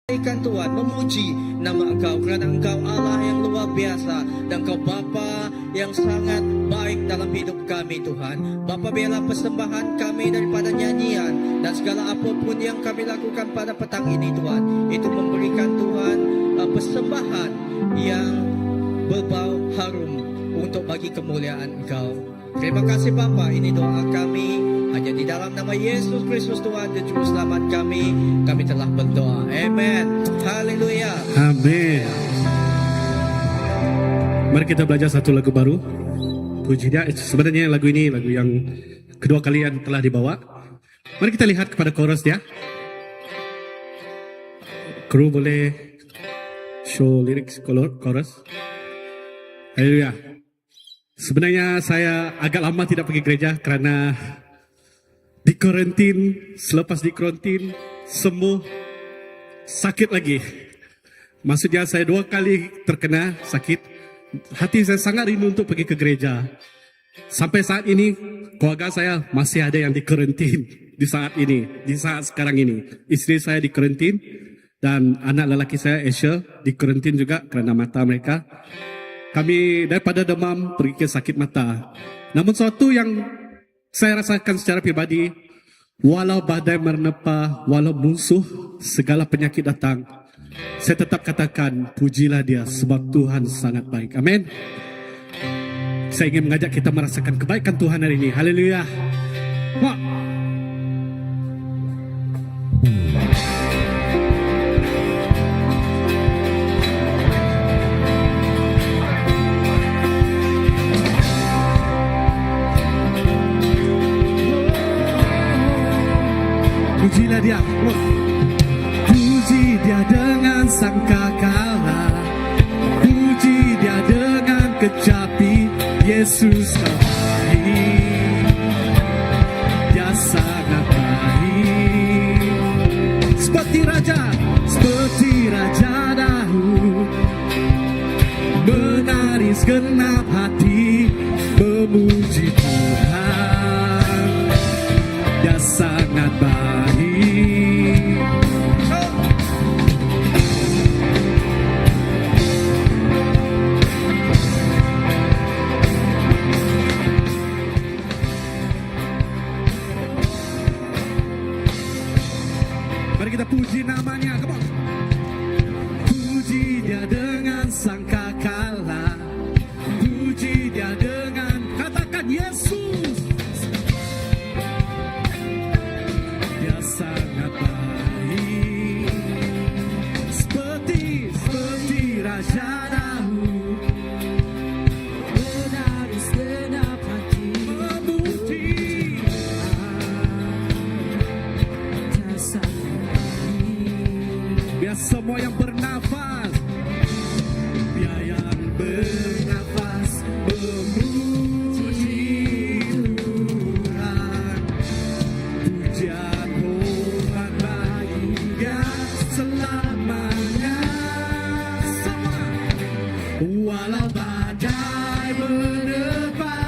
Ikan Tuhan memuji nama Engkau kerana Engkau Allah yang luar biasa dan Engkau Bapa yang sangat baik dalam hidup kami Tuhan. Bapa biarlah persembahan kami daripada nyanyian dan segala apapun yang kami lakukan pada petang ini Tuhan. Itu memberikan Tuhan eh, persembahan yang berbau harum untuk bagi kemuliaan Engkau. Terima kasih Bapa, ini doa kami hanya di dalam nama Yesus Kristus Tuhan dan Juru Selamat kami, kami telah berdoa. Amen. Haleluya. Amin. Mari kita belajar satu lagu baru. Puji dia. Sebenarnya lagu ini lagu yang kedua kali yang telah dibawa. Mari kita lihat kepada chorus dia. Kru boleh show lyrics chorus. Haleluya. Sebenarnya saya agak lama tidak pergi gereja kerana di kuarantin, selepas di kuarantin sembuh sakit lagi. Maksudnya saya dua kali terkena sakit. Hati saya sangat rindu untuk pergi ke gereja. Sampai saat ini keluarga saya masih ada yang di kuarantin di saat ini, di saat sekarang ini. Isteri saya di kuarantin dan anak lelaki saya Asher di kuarantin juga kerana mata mereka. Kami daripada demam pergi ke sakit mata. Namun suatu yang saya rasakan secara pribadi, walau badai menerpa, walau musuh segala penyakit datang, saya tetap katakan pujilah dia sebab Tuhan sangat baik. Amin. Saya ingin mengajak kita merasakan kebaikan Tuhan hari ini. Haleluya. Wah. Pujilah dia. Puji dia dengan sangkakala. Puji dia dengan kecapi. Yesus kau baik. Dia sangat baik. Seperti raja, seperti raja Daud. Menari segenap hati memuji Tuhan. Dia sangat baik. Mari kita puji namanya, come on. Puji dia dengan sangkakala. Puji dia dengan katakan Yesus. Dia sangat baik. Seperti seperti Raja Daud Menari segenap hati memuji. Dia sangat baik. Biar semua yang bernafas, biar yang bernafas memuji Tuhan. Pujian hormat baginya selamanya. Semua. Walau badai menerpa,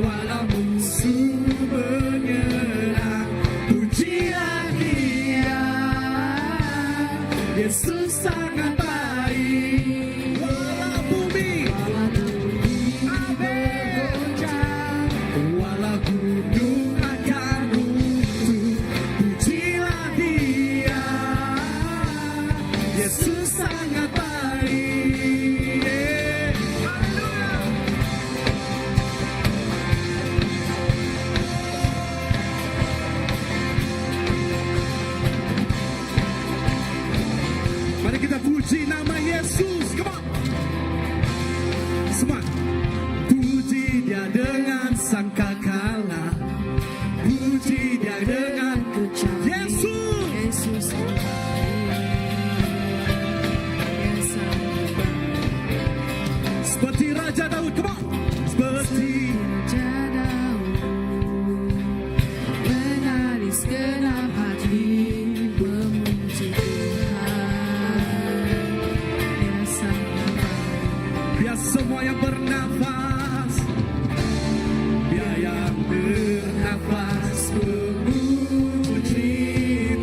walau musuh menyerang, pujilah dia. Yesus sangat baik. Walau bumi, amin. Walau gunung akan runtuh, pujilah dia. Yesus sangat baik. Haleluya. Mari kita puji nama Yesus. Come on. Semua. Puji dia dengan sangkakala. Puji dia dengan Kecapi Yesus. Yesus baik. Dia sangat baik. Seperti Raja Daud. Come on. Seperti Raja Daud menari segenap hati memuji Tuhan. Dia sangat baik. Biar semua yang bernafas, biar yang bernafas memuji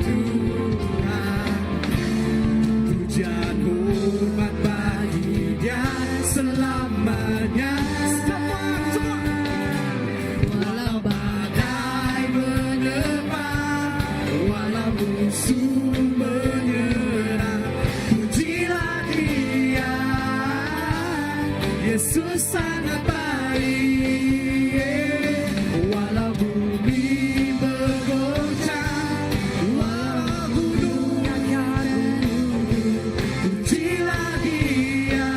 Tuhan. selamanya. Semua, semua. Walau badai menerpa, walau musuh menyerang, pujilah Dia. Yesus sangat baik. Walau bumi bergoncang, walau gunung akan runtuh, pujilah Dia.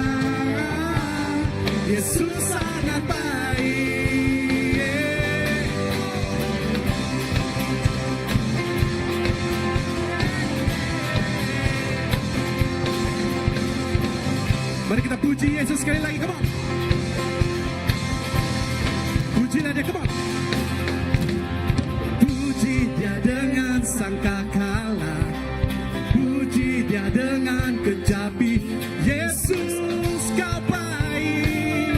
Yesus sangat baik. Mari kita puji Yesus sekali lagi. Come on. Pujilah dia, come on. Puji dia dengan sangkakala. Puji dia dengan kecapi. Yesus kau baik.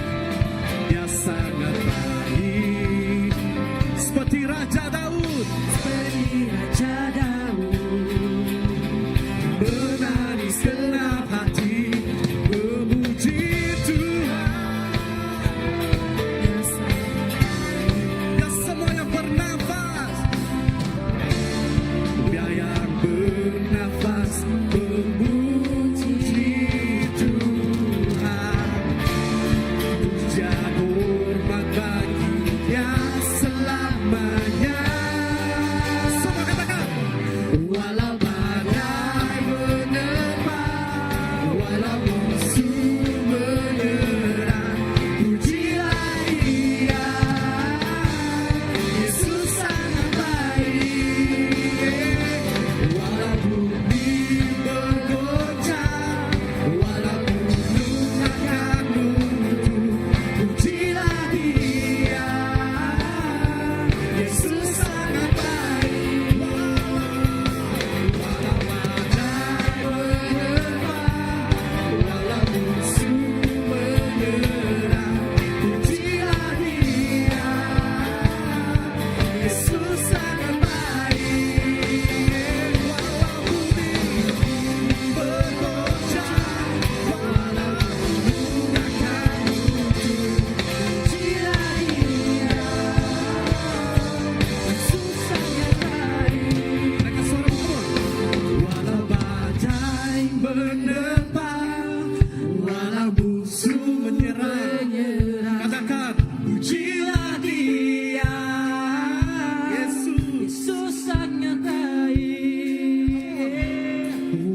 Dia sangat baik. Seperti Raja Daud. Seperti Raja Daud, Menari segenap hati. Memuji Tuhan. Dia sangat baik. Ya semua yang bernafas. Biar yang bernafas memuji Tuhan. Pujian hormat bagi Dia selamanya. Semua katakan. Walau badai menerpa, walau musuh menyerang, pujilah Dia. Yesus sangat baik. Walau bumi bergoncang, walau gunung akan runtuh, pujilah Dia. Yesus sangat baik. Walau badai menerpa, walau musuh menyerang, pujilah Dia. Yesus sangat baik. Walau bumi bergoncang, walau gunung akan runtuh, Pujilah Dia. Yesus sangat baik. Naikkan suara come on. Walau badai menerpa, walau musuh menyerang, katakan, pujilah Dia. Yesus. Yesus sangat baik.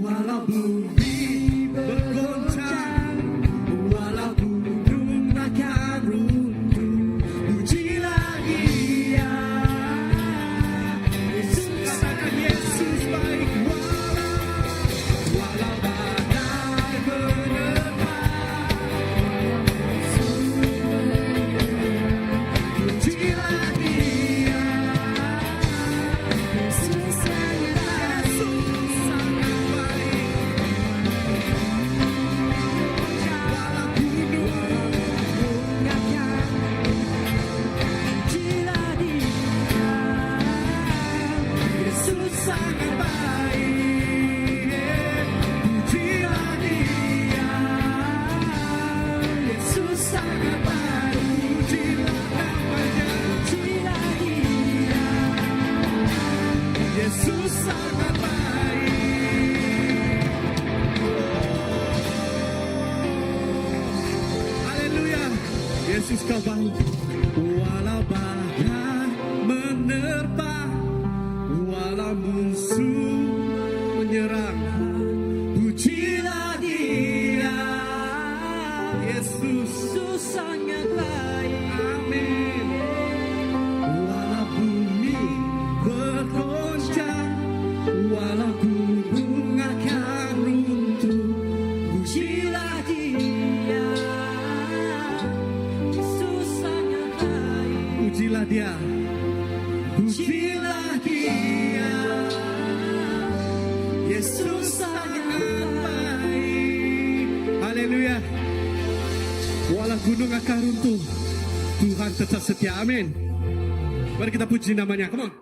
Walau bumi bergoncang, walau gunung akan runtuh, pujilah Dia. Yesus katakan Yesus baik. Walau walau badai menerpa, pujilah Dia. Yesus sangat baik. Yesus sangat baik. Walau gunung Pujilah Dia. Yesus sangat baik. Pujilah Dia. Yesus sangat baik. Pujilah namanya. Pujilah Dia. Yesus sangat baik. Oh, haleluya. Yesus kau baik. Walau badai menerpa, walau musuh menyerang, pujilah Dia. Yesus. Yesus sangat baik. Amin. Walau bumi bergoncang, walau gunung akan runtuh, Pujilah Dia. Yesus sangat baik. Pujilah Dia. Pujilah Dia. Yesus sangat baik. Haleluya. Walau gunung akan runtuh, Tuhan tetap setia. Amin. Mari kita puji namanya. Come on.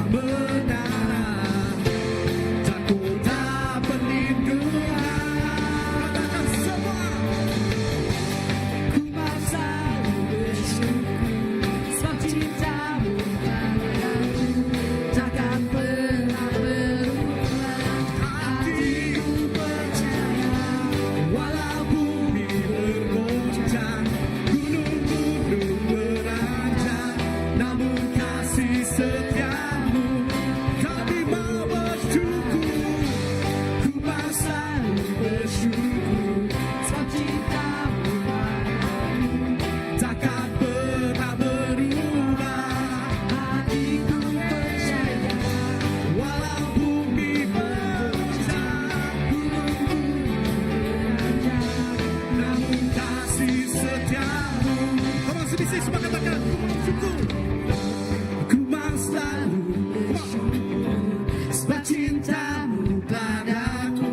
Menara dan kota perlindungan. Katakan semua. Ku mau selalu bersyukur sebab cintamu padaku takkan pernah berubah. Hatiku percaya, walau bumi bergoncang, gunung-gunung beranjak, namun kasih setiamu kami mau bersyukur. Ku mau selalu bersyukur sebab cintamu padaku takkan pernah berubah. Hatiku percaya, walau bumi bergoncang, gunung-gunung beranjak, namun kasih setiamu. Come on, sebisi semua katakan, ku mau syukur. Ku mau selalu bersyukur sebab cintamu padaku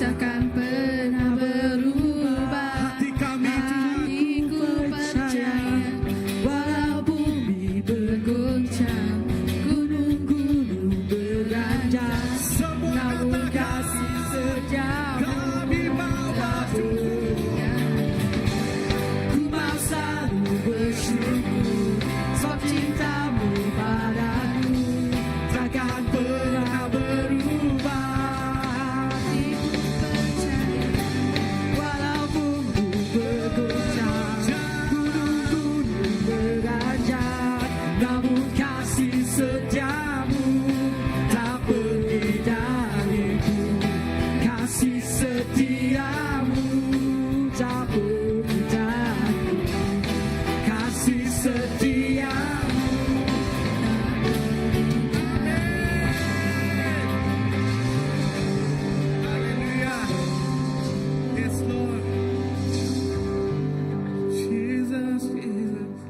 Takkan pernah berubah. Hati kami Tuhan. Hatiku percaya, walau bumi bergoncang, gunung-gunung beranjak, Semua namun katakan, kasih setiamu kami mau bersyukur. Ku mau selalu bersyukur sebab cintamu padaku takkan pernah berubah. Hatiku percaya, Walau bumi bergoncang, gunung-gunung beranjak, namun kasih setiamu tak pergi dariku. Kasih setiamu tak pergi dariku. Kasih setiamu. Haleluya. Yes, Lord. Jesus, Jesus.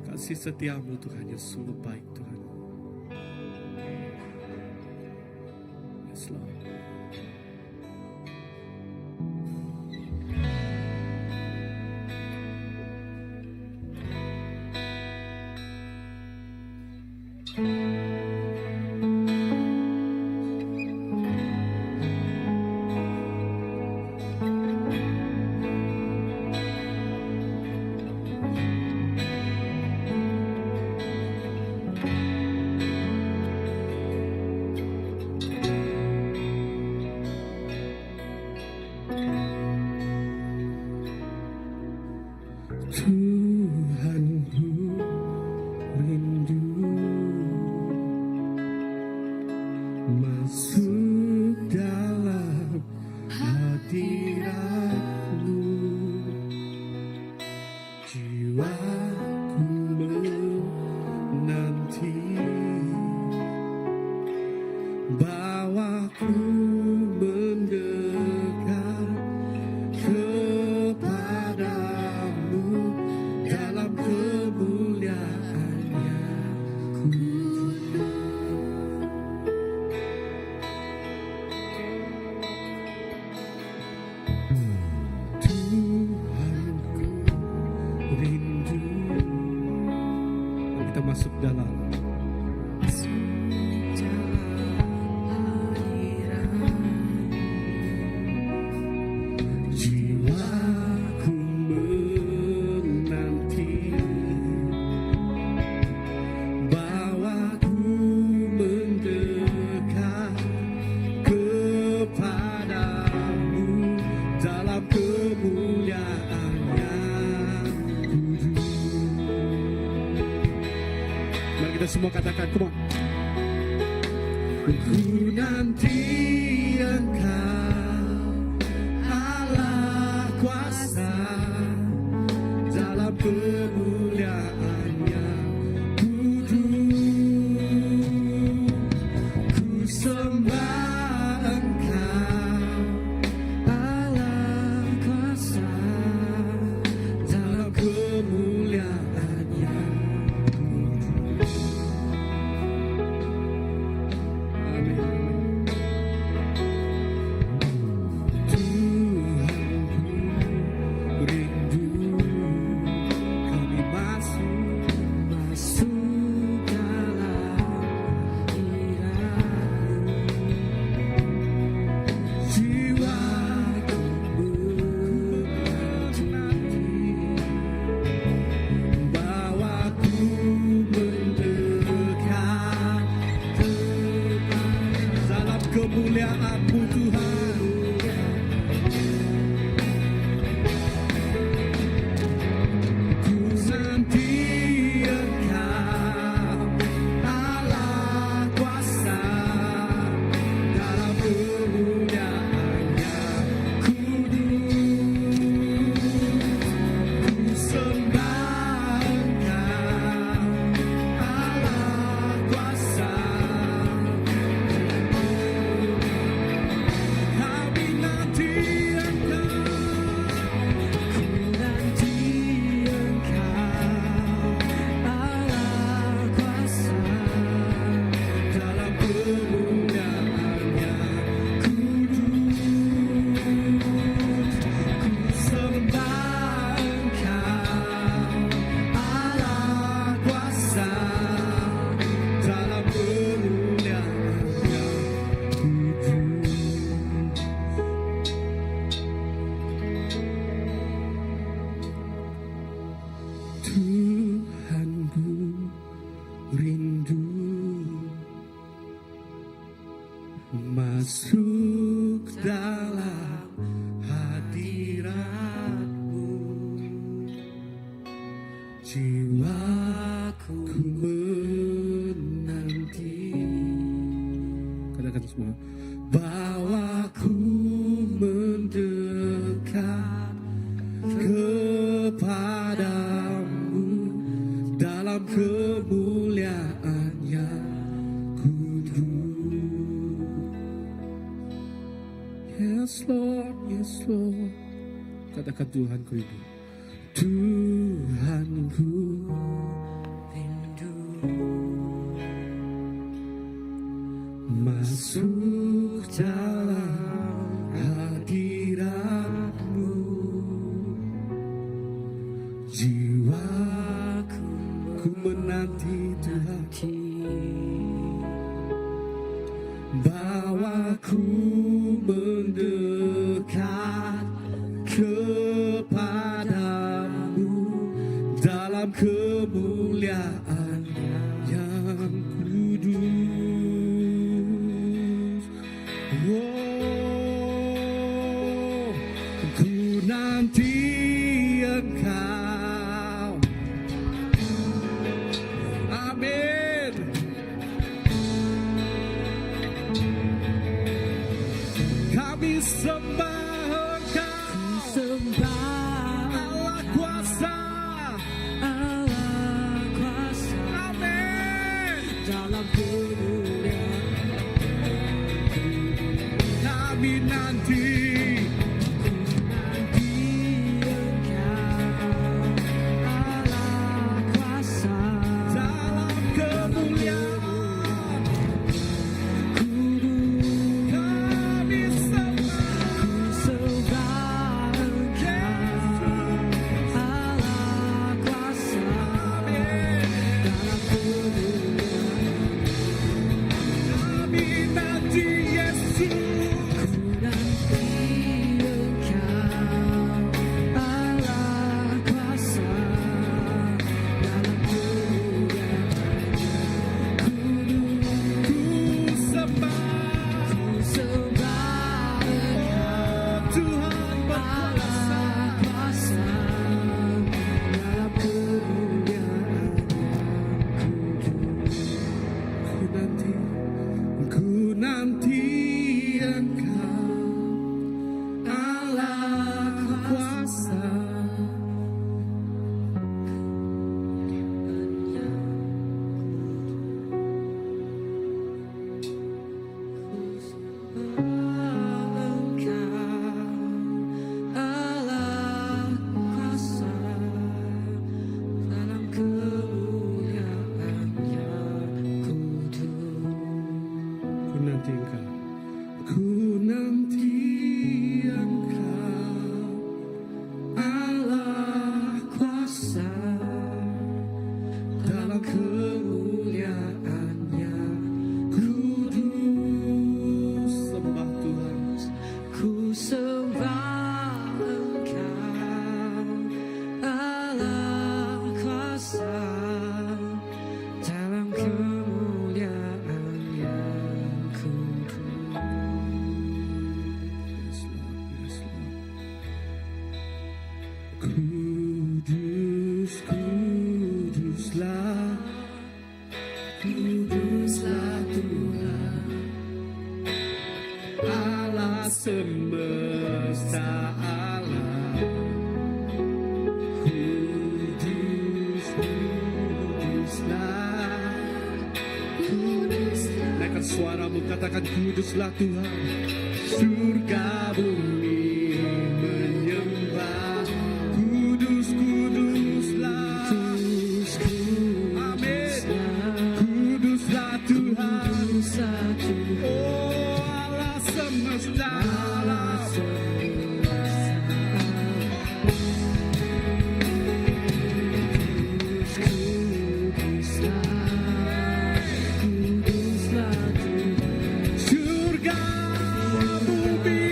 Kasih setiamu Tuhan yang sungguh baik Tuhan. Yes, Lord. Tuhan ku rindu masuk dalam hadiratmu, jiwaku menanti, bawaku mendekat kepadamu dalam kemuliaan yang kudus. Tuhan ku rindu. Mari kita masuk dalam masuk dalam hadiratmu. Jiwaku menanti, bawaku mendekat kepadamu dalam kemuliaan yang kudus. Mari kita semua katakan, come on. Ku nanti Engkau Allah kuasa dalam kemuliaan yang kudus. Ku sembah Engkau Allah kuasa dalam kemuliaan yang kudus. Amin. Tuhan ku rindu, kami masuk. Tuhan ku rindu Masuk dalam hadiratmu Jiwaku menanti Katakan semua Bawaku mendekat kepadamu Dalam kemuliaan yang kudus Yes Lord, yes Lord Katakan Tuhan ku rindu Tuhan ku rindu Masuk dalam hadiratmu Jiwaku ku menanti Tuhan Bawaku mendekat kepadamu Dalam kemuliaan yang kudus Oh, ku nanti engkau Amin. Kami sembah engkau Sembah Allah kuasa Allah kuasa Amin. dalam kemuliaan Kami nanti Nanti engkau Allah kuasa dalam kemuliaan kudus Kami sembah Sembah engkau Allah kuasa Amin. dalam kemuliaan Kami nanti Yesus Nanti engkau Allah kuasa dalam kemuliaan kudus Ku sembah Sembah engkau Tuhan berkuasa Allah kuasa dalam kemuliaan kudus Ku nanti Ku nanti engkau Allah kuasa Engkau Allah kuasa dalam kemuliaan yang kudus. Ku nanti engkau Ku nanti engkau Allah Kuasa dalam kemuliaan yang kudus Sembah Tuhan Ku sembah Engkau Allah kuasa dalam kemuliaan yang kudus. Yes Lord, yes Lord Kudus, kuduslah Kuduslah Tuhan Allah semesta alam Kudus, kuduslah Naikkan suaramu, katakan kuduslah Tuhan Surga bumi menyembah Kudus, kuduslah Amin Kuduslah Tuhan Oh Allah semesta alam Surga bumi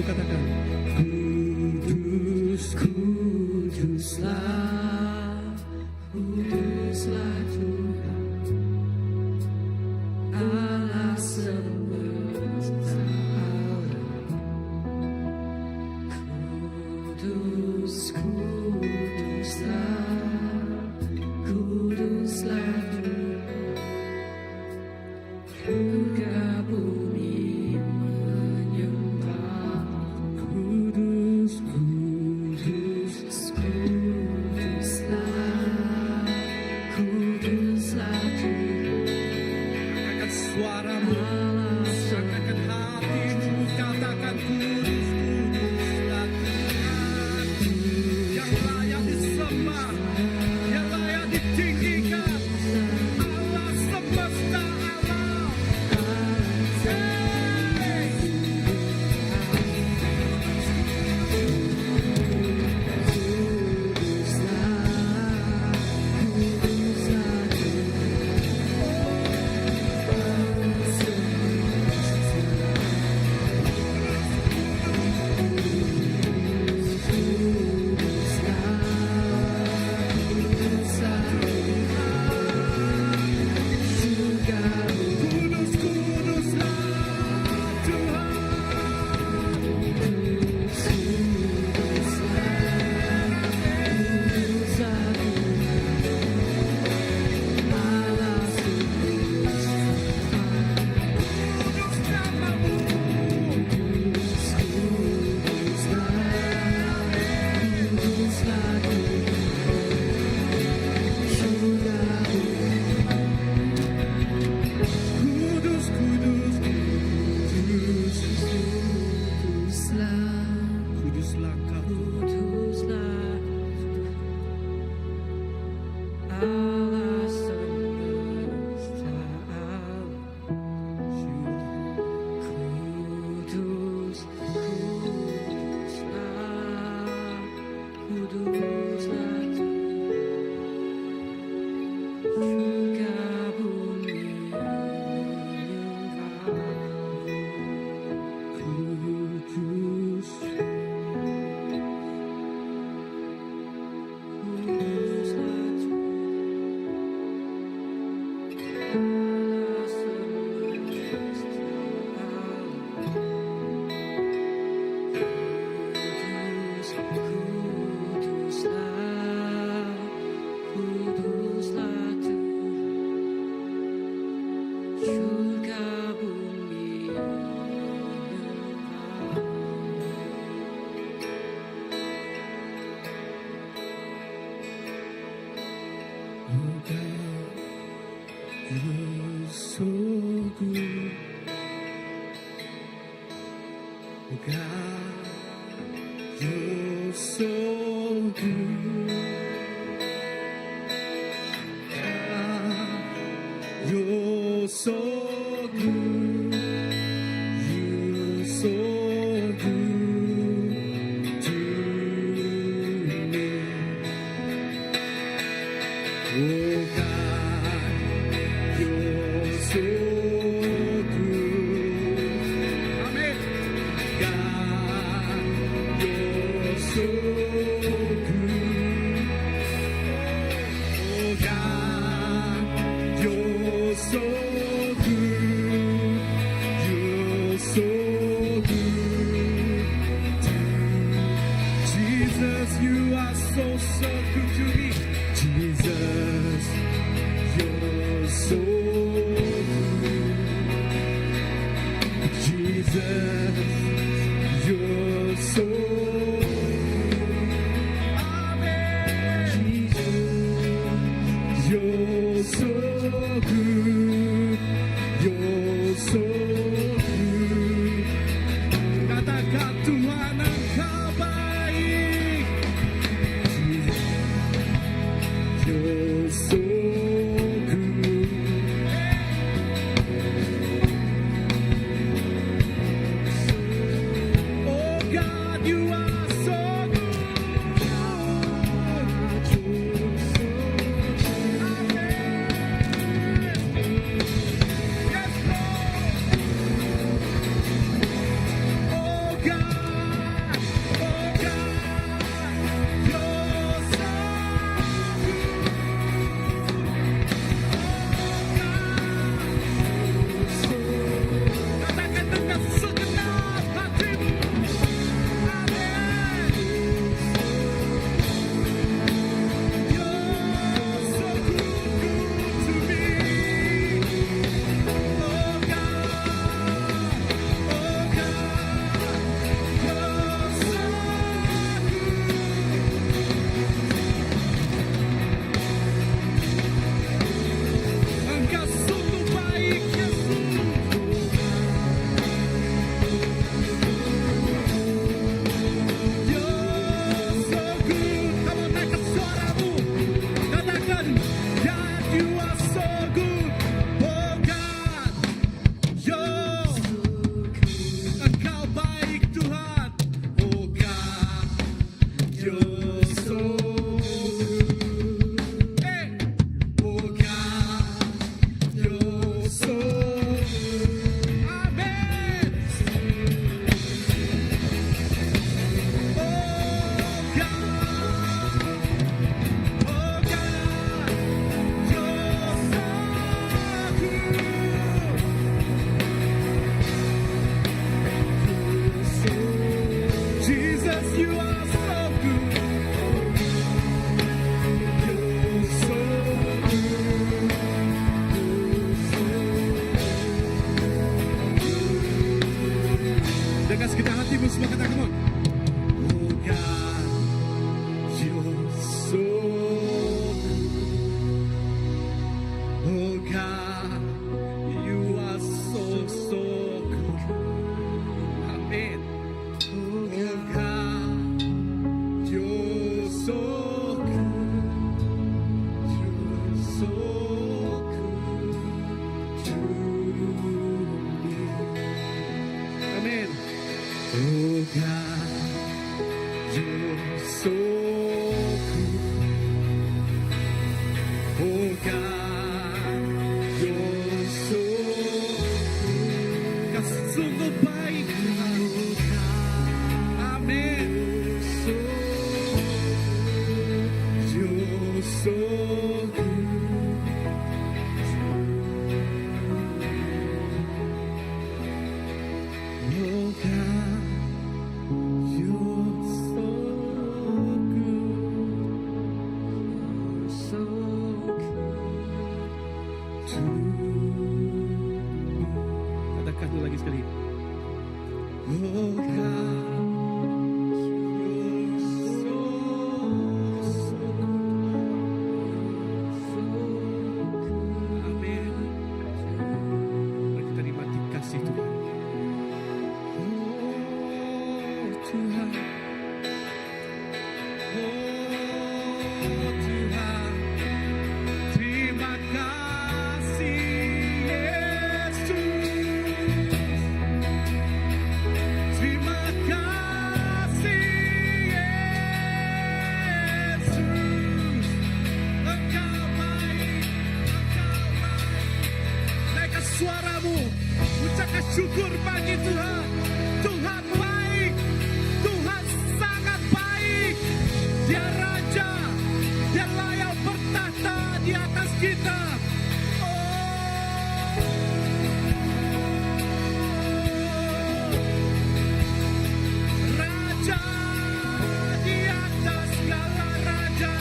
katakan. Kudus, Kuduslah, kuduslah Tuhan Allah semesta alam. Kudus, kuduslah, kuduslah Tuhan. Surga bumi menyembah. Kudus, kudus, Kuduslah, kuduslah Tuhan Angkat suaramu, Allah angkat hatimu, katakan kudus, kuduslah Tuhan. Yang layak disembah, yang layak ditinggikan. Allah semesta alam. Hey! Kuduslah, kuduslah Tuhan Allah semesta. Kuduslah, kuduslah Tuhan. Surga Kudus, kuduslah Tuhan. Kuduslah, kuduslah Tuhan Allah semesta. Kudus namamu. Kudus, kuduslah, kuduslah Tuhan. Surga Kudus, kudus, kudus. kuduslah, Kuduslah kau Tuhan. kuduslah Allah semesta alam. Kudus, kuduslah, kuduslah Tuhan. Surga bumi menyembahmu. Kudus, Kuduslah Tuhan Allah semesta alam. Kudus, kuduslah, kuduslah Tuhan. Surga bumi menyembahmu. Oh God, you're so good. Oh God, you're so good. God, you're so good. You're so good to me. Oh God, you're so good. Amen. God, you're so good. Oh God, you're so good. You're so good to Jesus, you are so, so good to me. Jesus, you're so good. Jesus, you're so good. Amen. Jesus, you're so good. You're so good. Katakan Tuhan engkau baik. Jesus, Oh God, you're so, so good. Amin. Mari kita nikmati kasih Tuhan. Oh Tuhan, oh Tuhan, terima kasih Yesus. Terima kasih Yesus. Engkau baik, Engkau baik. Naikkan suaramu, ucapkan syukur bagi Tuhan. Tuhan baik, Tuhan sangat baik. Dia Raja, Dia layak bertahta di atas kita. Oh, Raja di atas segala raja.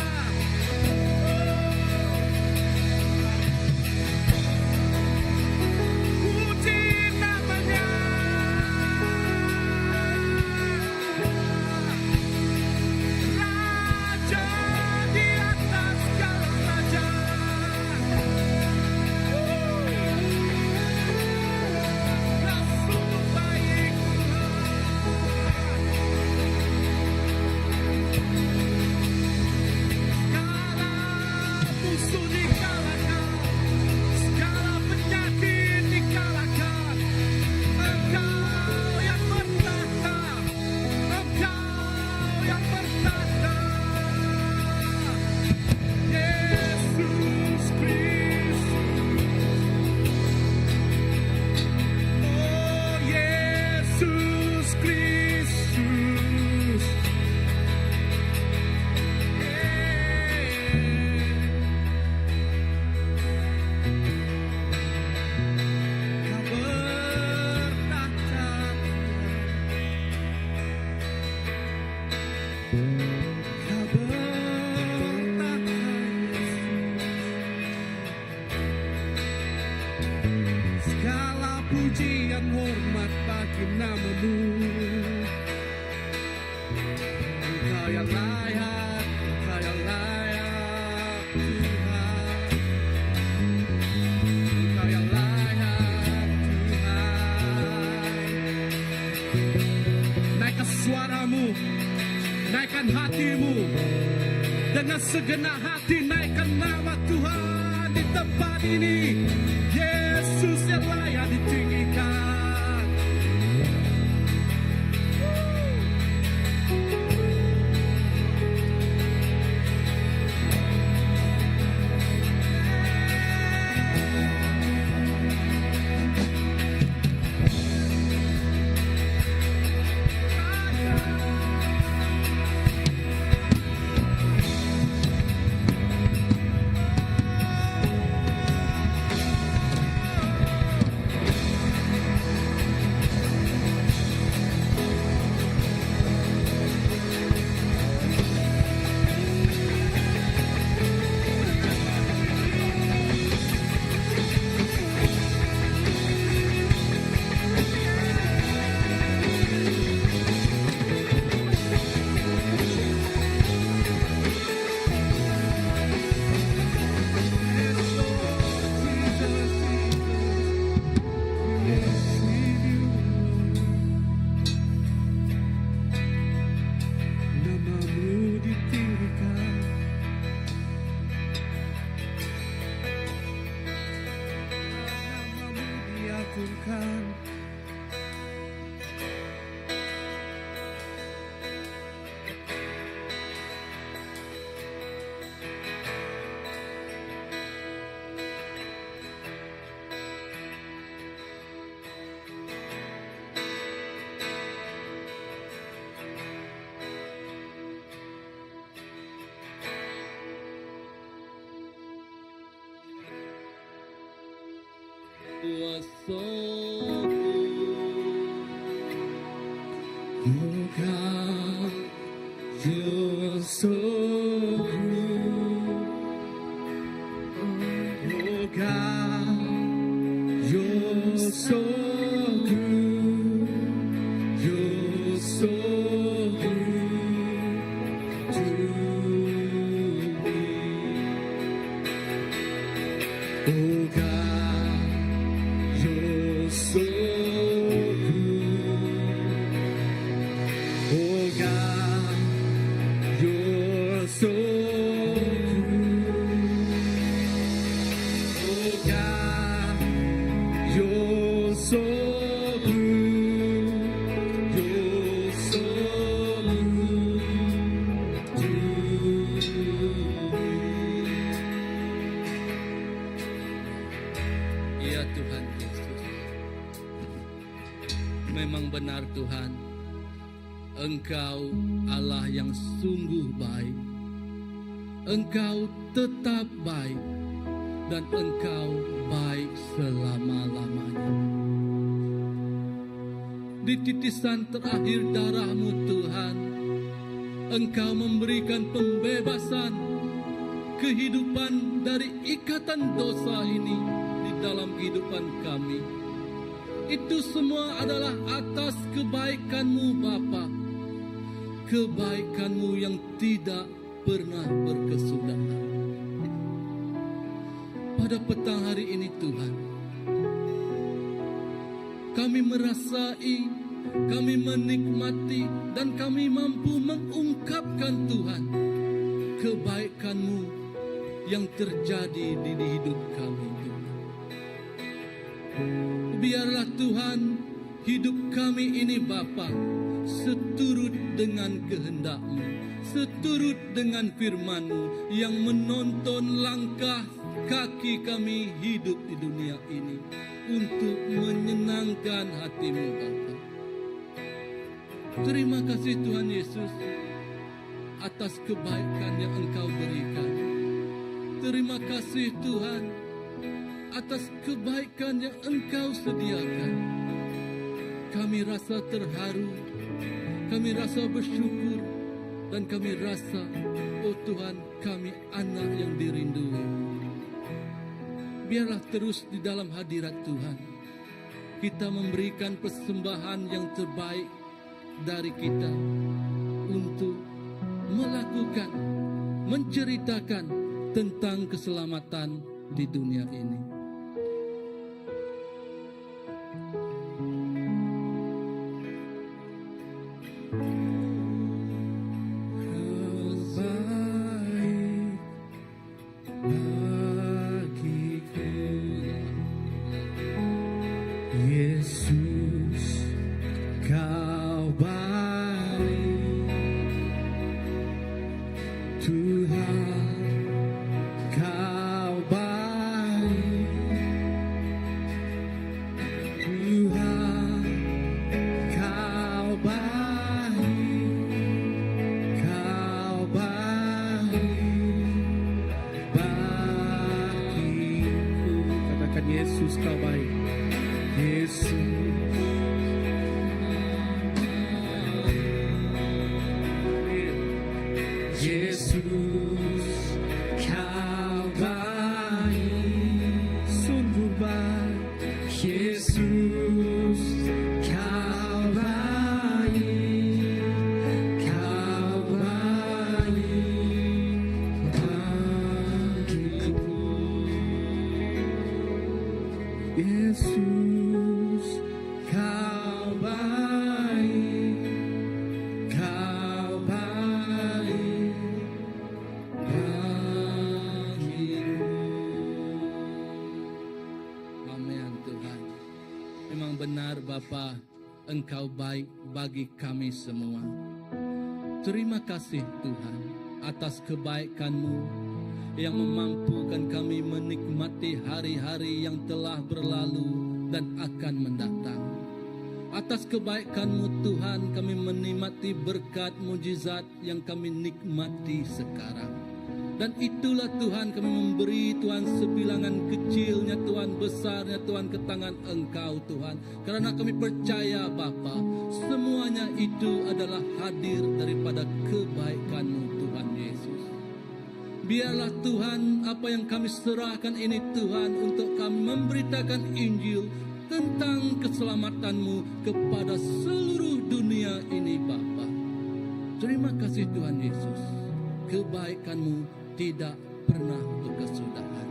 Puji namanya. Raja di atas segala raja. Kau sungguh baik Tuhan. Segala musuh dikalahkan, segala penyakit dikalahkan. Engkau yang bertahta, Engkau yang bertahta. Yesus Kristus. Oh Yesus Kristus. Kau bertahta. Kau bertahta Yesus. Segala pujian hormat bagi namamu. Engkau yang layak, Engkau yang layak Tuhan. Engkau yang layak Tuhan. Naikkan suaramu, naikkan hatimu. Dengan segenap hati naikkan nama Tuhan di tempat ini. Yesus yang layak ditinggikan. Yes, Lord Jesus, Jesus. Yes, we do. Namamu ditinggikan. Namamu diagungkan. You are so good. Oh God, you're so good. Oh God, you're so good. Oh God, you're so good. Oh God, you're so good. Oh God, you're so good. You're so good to me. Ya Tuhan Yesus. Memang benar Tuhan, Engkau Allah yang sungguh baik. Engkau tetap baik dan Engkau baik selama-lamanya. Di titisan terakhir darahmu Tuhan, Engkau memberikan pembebasan kehidupan dari ikatan dosa ini di dalam kehidupan kami. Itu semua adalah atas kebaikanmu Bapa. Kebaikanmu yang tidak pernah berkesudahan. Pada petang hari ini Tuhan, kami merasai, kami menikmati dan kami mampu mengungkapkan Tuhan kebaikanmu yang terjadi di hidup kami Tuhan. Biarlah Tuhan hidup kami ini Bapa seturut dengan kehendakmu, seturut dengan firmanmu yang menuntun langkah kaki kami hidup di dunia ini untuk menyenangkan hatimu Bapa. Terima kasih Tuhan Yesus atas kebaikan yang Engkau berikan. Terima kasih Tuhan atas kebaikan yang Engkau sediakan. Kami rasa terharu, kami rasa bersyukur dan kami rasa, oh Tuhan, kami anak yang dirindui. Biarlah terus di dalam hadirat Tuhan kita memberikan persembahan yang terbaik dari kita untuk melakukan, menceritakan tentang keselamatan di dunia ini. Baik bagiku Yesus kau baik Tuhan kau baik Tuhan kau baik Kau baik bagiku Katakan Yesus kau baik Yesus Yesus kau baik Sungguh baik Yesus kau baik Kau baik bagiku Yesus kau baik Kau baik bagiku Amin Tuhan. Memang benar Bapa, Engkau baik bagi kami semua. Terima kasih Tuhan atas kebaikan-Mu yang memampukan kami menikmati hari-hari yang telah berlalu dan akan mendatang. Atas kebaikan-Mu Tuhan kami menikmati berkat mujizat yang kami nikmati sekarang. Dan itulah Tuhan kami memberi Tuhan sebilangan kecilnya Tuhan, besarnya Tuhan ke tangan Engkau Tuhan. Karena kami percaya Bapa, semuanya itu adalah hadir daripada kebaikan-Mu Tuhan Yesus. Biarlah Tuhan apa yang kami serahkan ini Tuhan untuk kami memberitakan Injil tentang keselamatan-Mu kepada seluruh dunia ini Bapa. Terima kasih Tuhan Yesus. Kebaikan-Mu tidak pernah berkesudahan.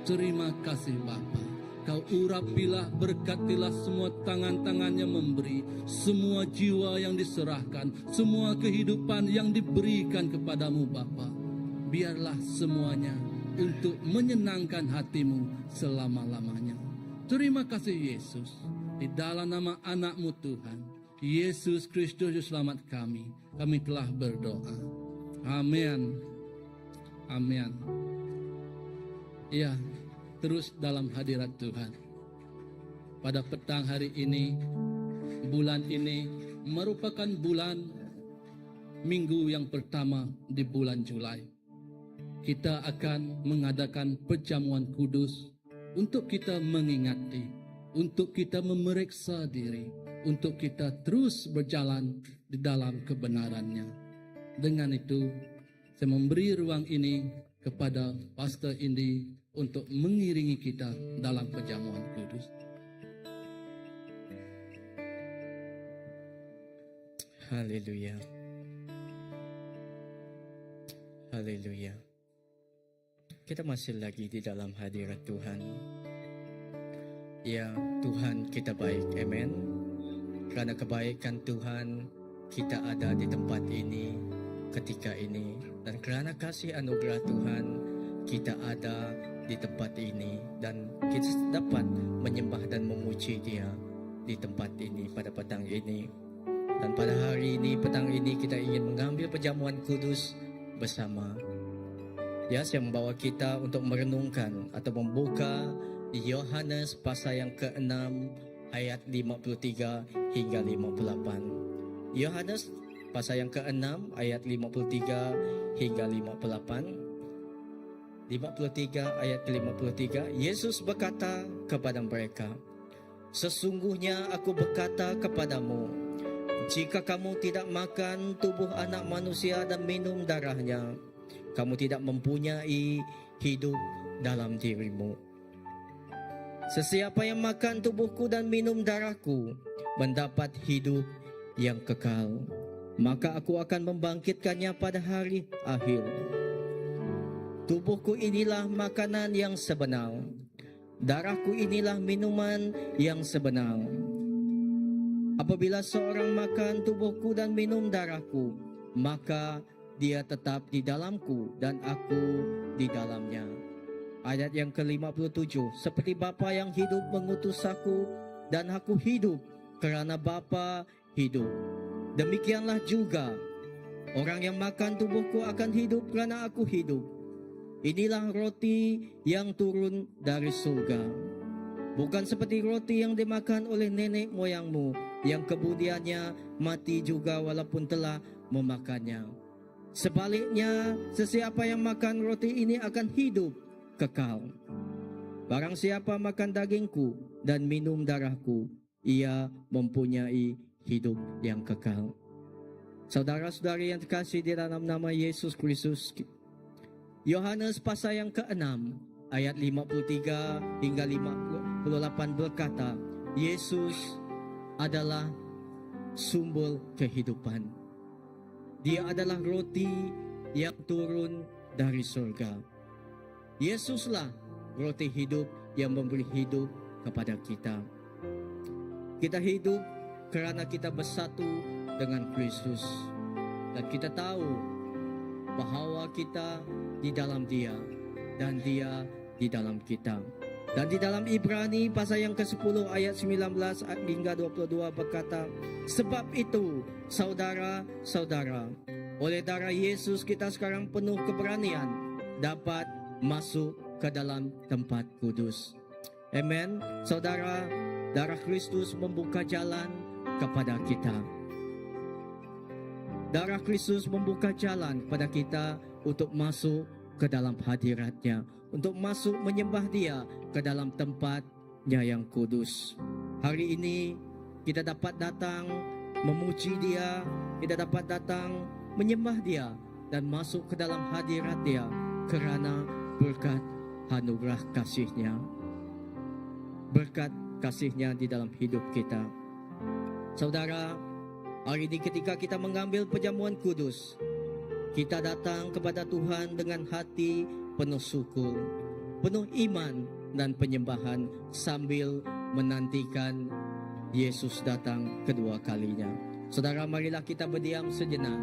Terima kasih Bapa. Kau urapilah, berkatilah semua tangan-tangan yang memberi, semua jiwa yang diserahkan, semua kehidupan yang diberikan kepadamu Bapa. Biarlah semuanya untuk menyenangkan hatimu selama-lamanya. Terima kasih Yesus. Di dalam nama anakmu Tuhan, Yesus Kristus Juru Selamat kami, kami telah berdoa. Amin. Amin. Ya, terus dalam hadirat Tuhan. Pada petang hari ini, bulan ini merupakan bulan minggu yang pertama di bulan Julai. Kita akan mengadakan perjamuan kudus untuk kita mengingati, untuk kita memeriksa diri, untuk kita terus berjalan di dalam kebenarannya. Dengan itu, saya memberi ruang ini kepada Pastor Indi untuk mengiringi kita dalam perjamuan kudus. Haleluya. Haleluya. Kita masih lagi di dalam hadirat Tuhan. Ya, Tuhan kita baik. Amen. Kerana kebaikan Tuhan, kita ada di tempat ini ketika ini. Dan kerana kasih anugerah Tuhan, kita ada di tempat ini. Dan kita dapat menyembah dan memuji Dia di tempat ini pada petang ini. Dan pada hari ini, petang ini kita ingin mengambil perjamuan kudus bersama. Ya, saya membawa kita untuk merenungkan atau membuka Yohanes pasal yang ke-6 ayat 53 hingga 58. Yohanes pasal yang ke-6 ayat 53 hingga 58. 53 ayat ke-53, Yesus berkata kepada mereka, Sesungguhnya aku berkata kepadamu, jika kamu tidak makan tubuh anak manusia dan minum darahnya, kamu tidak mempunyai hidup dalam dirimu. Sesiapa yang makan tubuhku dan minum darahku, mendapat hidup yang kekal. Maka aku akan membangkitkannya pada hari akhir. Tubuhku inilah makanan yang sebenar. Darahku inilah minuman yang sebenar. Apabila seorang makan tubuhku dan minum darahku, maka dia tetap di dalamku dan aku di dalamnya. Ayat yang ke-57, seperti Bapa yang hidup mengutus aku dan aku hidup kerana Bapa hidup. Demikianlah juga orang yang makan tubuhku akan hidup kerana aku hidup. Inilah roti yang turun dari surga. Bukan seperti roti yang dimakan oleh nenek moyangmu yang kemudiannya mati juga walaupun telah memakannya. Sebaliknya, sesiapa yang makan roti ini akan hidup kekal. Barang siapa makan dagingku dan minum darahku, ia mempunyai hidup yang kekal. Saudara-saudari yang terkasih di dalam nama Yesus Kristus, Yohanes pasal yang ke-6 ayat 53 hingga 58 berkata, Yesus adalah sumber kehidupan. Dia adalah roti yang turun dari surga. Yesuslah roti hidup yang memberi hidup kepada kita. Kita hidup kerana kita bersatu dengan Kristus. Dan kita tahu bahawa kita di dalam Dia dan Dia di dalam kita. Dan di dalam Ibrani pasal yang ke-10 ayat 19 hingga 22 berkata, Sebab itu, saudara-saudara, oleh darah Yesus kita sekarang penuh keberanian dapat masuk ke dalam tempat kudus. Amen. Saudara, darah Kristus membuka jalan kepada kita. Darah Kristus membuka jalan kepada kita untuk masuk ke dalam hadiratnya, untuk masuk menyembah Dia ke dalam tempatnya yang kudus. Hari ini kita dapat datang memuji Dia, kita dapat datang menyembah Dia dan masuk ke dalam hadirat Dia kerana berkat anugerah kasihnya. Berkat kasihnya di dalam hidup kita. Saudara, hari ini ketika kita mengambil perjamuan kudus, kita datang kepada Tuhan dengan hati penuh syukur. penuh iman dan penyembahan sambil menantikan Yesus datang kedua kalinya. Saudara, marilah kita berdiam sejenak.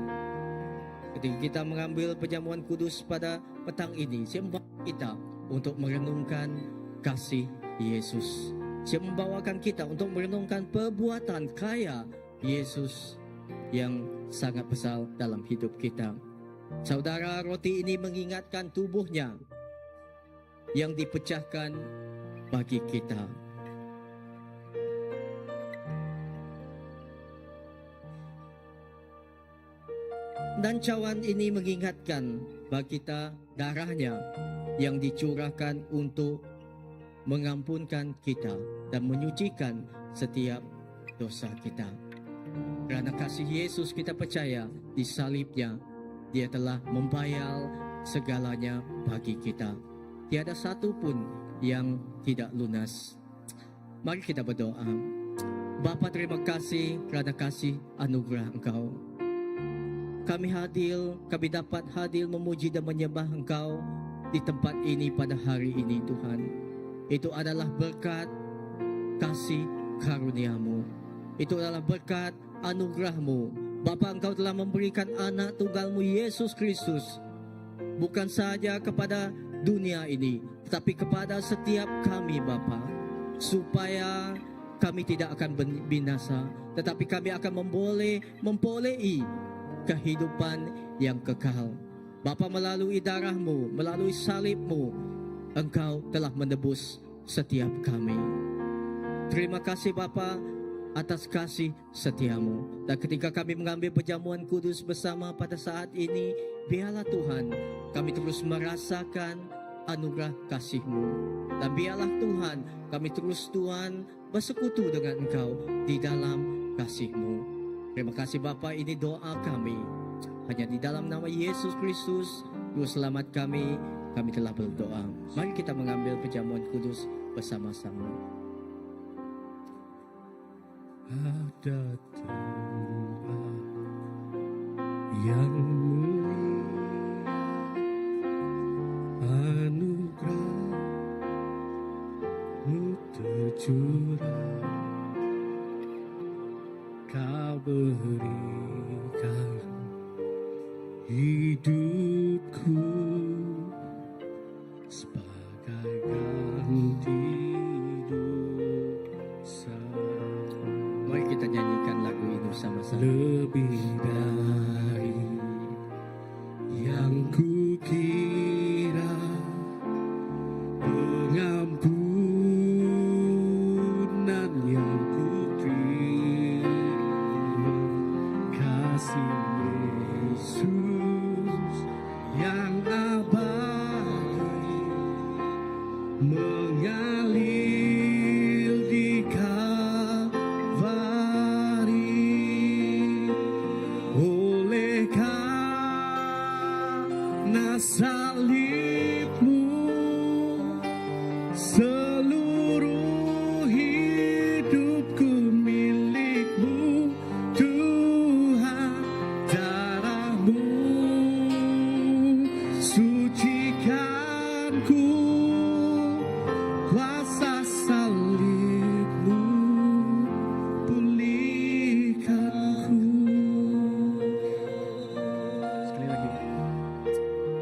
Ketika kita mengambil perjamuan kudus pada petang ini, saya membawa kita untuk merenungkan kasih Yesus. Saya membawakan kita untuk merenungkan perbuatan kaya Yesus yang sangat besar dalam hidup kita. Saudara, roti ini mengingatkan tubuhnya yang dipecahkan bagi kita. Dan cawan ini mengingatkan bagi kita darahnya yang dicurahkan untuk mengampunkan kita dan menyucikan setiap dosa kita. Kerana kasih Yesus kita percaya di salibnya dia telah membayar segalanya bagi kita. Tiada satu pun yang tidak lunas. Mari kita berdoa. Bapa terima kasih kerana kasih anugerah Engkau. Kami hadir, kami dapat hadir memuji dan menyembah Engkau di tempat ini pada hari ini Tuhan. Itu adalah berkat kasih karuniamu. Itu adalah berkat anugerahmu. Bapa Engkau telah memberikan anak tunggalmu Yesus Kristus. Bukan sahaja kepada dunia ini, tetapi kepada setiap kami Bapa. Supaya kami tidak akan binasa, tetapi kami akan memboleh, memperolehi kehidupan yang kekal. Bapa melalui darahmu, melalui salibmu, Engkau telah menebus setiap kami. Terima kasih Bapa atas kasih setiamu. Dan ketika kami mengambil perjamuan kudus bersama pada saat ini, biarlah Tuhan kami terus merasakan anugerah kasih-Mu. Dan biarlah Tuhan kami terus Tuhan bersekutu dengan Engkau di dalam kasih-Mu. Terima kasih Bapa, ini doa kami. Hanya di dalam nama Yesus Kristus, Juru Selamat kami, kami telah berdoa. Mari kita mengambil perjamuan kudus bersama-sama. Ada tempat yang mulia anugerahmu tercurah kau berikan hidupku sebagai ganti dosaku. Mari kita nyanyikan lagu ini bersama-sama. Lebih dari yang kukira, pengampunan yang ku terima, kasih Yesus yang abadi mengalir di Kalvari. Oleh karena salibmu seluruh hidupku milikmu Tuhan, darahmu sucikanku, kuasa salibmu pulihkanku. Sekali lagi.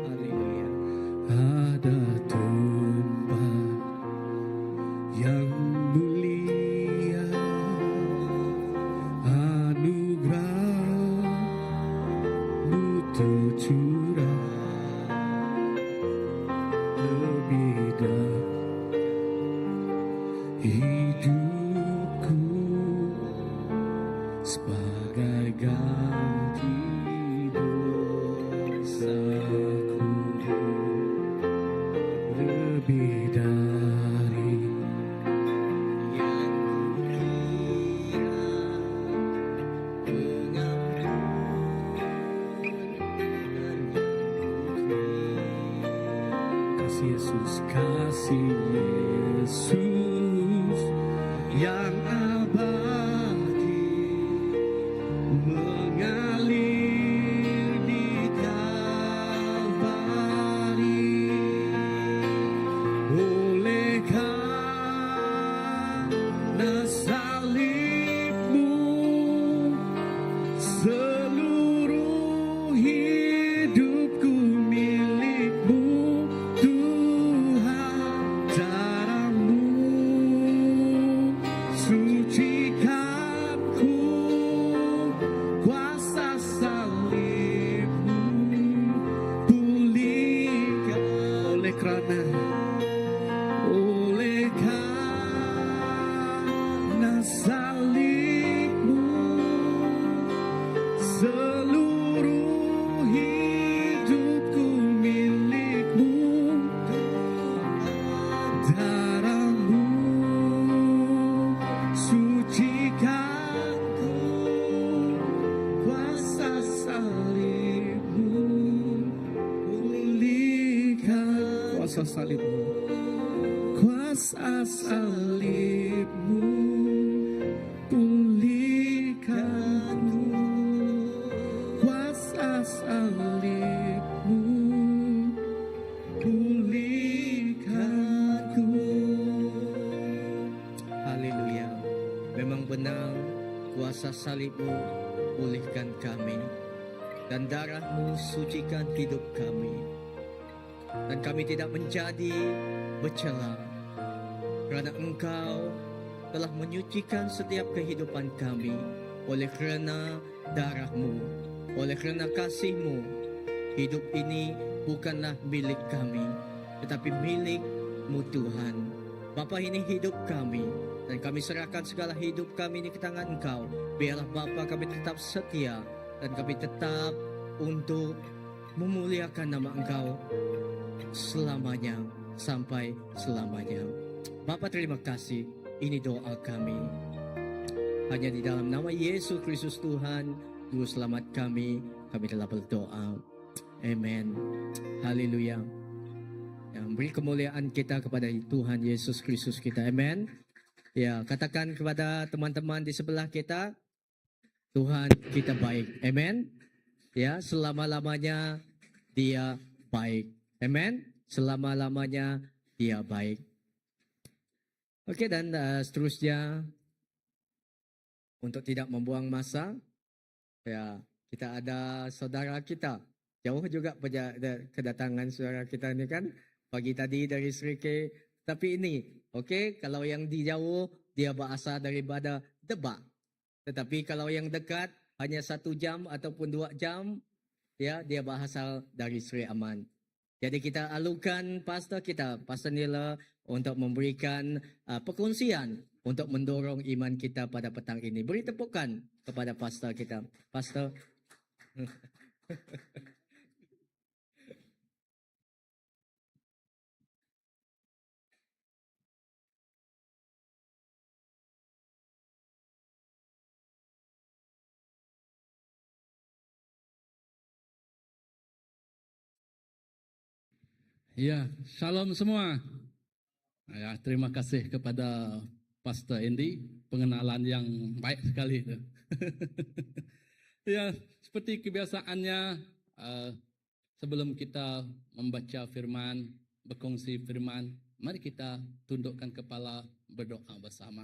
Haleluya. Ada tempat yang mulia, anugerahmu tercurah, lebih dari hidupku sebagai ganti dosaku, lebih dari Yang kukira, pengampunan yang ku terima. Kasih Yesus, kasih Yesus yang abadi mengalir di Kalvari. kerana oleh karena salibmu seluruh hidupku milikmu darahmu sucikan ku kuasa salibmu pulihkan kuasa salibmu kuasa salibmu pulihkan ku kuasa salibmu pulihkan ku. Haleluya. Memang benar kuasa salibmu pulihkan kami dan darahmu sucikan hidup kami. Dan kami tidak menjadi bercela kerana engkau telah menyucikan setiap kehidupan kami oleh kerana darahmu, oleh kerana kasihmu. Hidup ini bukanlah milik kami, tetapi milikmu Tuhan. Bapa ini hidup kami dan kami serahkan segala hidup kami ini ke tangan Engkau. Biarlah Bapa kami tetap setia dan kami tetap untuk memuliakan nama Engkau selamanya sampai selamanya. Bapa terima kasih. Ini doa kami. Hanya di dalam nama Yesus Kristus Tuhan, Juru Selamat kami, kami telah berdoa. Amen. Haleluya. Ya, beri kemuliaan kita kepada Tuhan Yesus Kristus kita. Amen. Ya, katakan kepada teman-teman di sebelah kita, Tuhan kita baik. Amen. Ya, selama-lamanya dia baik. Amen. Selama-lamanya dia baik. Okey dan seterusnya untuk tidak membuang masa, ya kita ada saudara kita. Jauh juga kedatangan saudara kita ni kan. Pagi tadi dari Serike. Tapi ini, okey, kalau yang di jauh dia berasal daripada Debak. Tetapi kalau yang dekat hanya satu jam ataupun dua jam, ya dia berasal dari Sri Aman. Jadi kita alukan pastor kita, Pastor Nila untuk memberikan perkongsian untuk mendorong iman kita pada petang ini. Beri tepukan kepada pastor kita. Pastor. Ya, shalom semua. Ya, terima kasih kepada Pastor Andy, pengenalan yang baik sekali itu. ya, seperti kebiasaannya uh, sebelum kita membaca firman, berkongsi firman, mari kita tundukkan kepala berdoa bersama.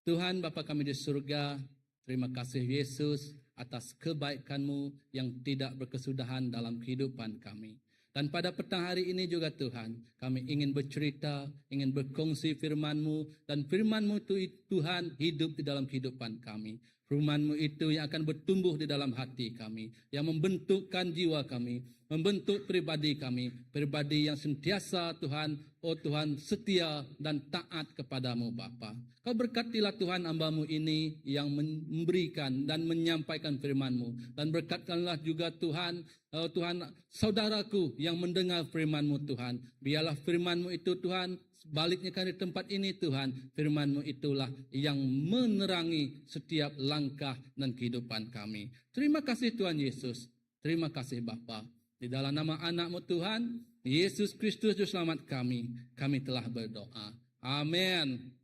Tuhan Bapa kami di surga, terima kasih Yesus atas kebaikan-Mu yang tidak berkesudahan dalam kehidupan kami. Dan pada petang hari ini juga Tuhan, kami ingin bercerita, ingin berkongsi firman-Mu dan firman-Mu itu Tuhan hidup di dalam kehidupan kami. Firman-Mu itu yang akan bertumbuh di dalam hati kami, yang membentukkan jiwa kami, membentuk pribadi kami, pribadi yang sentiasa Tuhan, oh Tuhan, setia dan taat kepadamu Bapa. Kau berkatilah Tuhan hamba-Mu ini yang memberikan dan menyampaikan firman-Mu. Dan berkatkanlah juga Tuhan, oh Tuhan, saudaraku yang mendengar firman-Mu Tuhan. Biarlah firman-Mu itu Tuhan, baliknya di tempat ini Tuhan, firman-Mu itulah yang menerangi setiap langkah dan kehidupan kami. Terima kasih Tuhan Yesus. Terima kasih Bapa. Di dalam nama anakmu Tuhan, Yesus Kristus Juru Selamat kami, kami telah berdoa. Amin.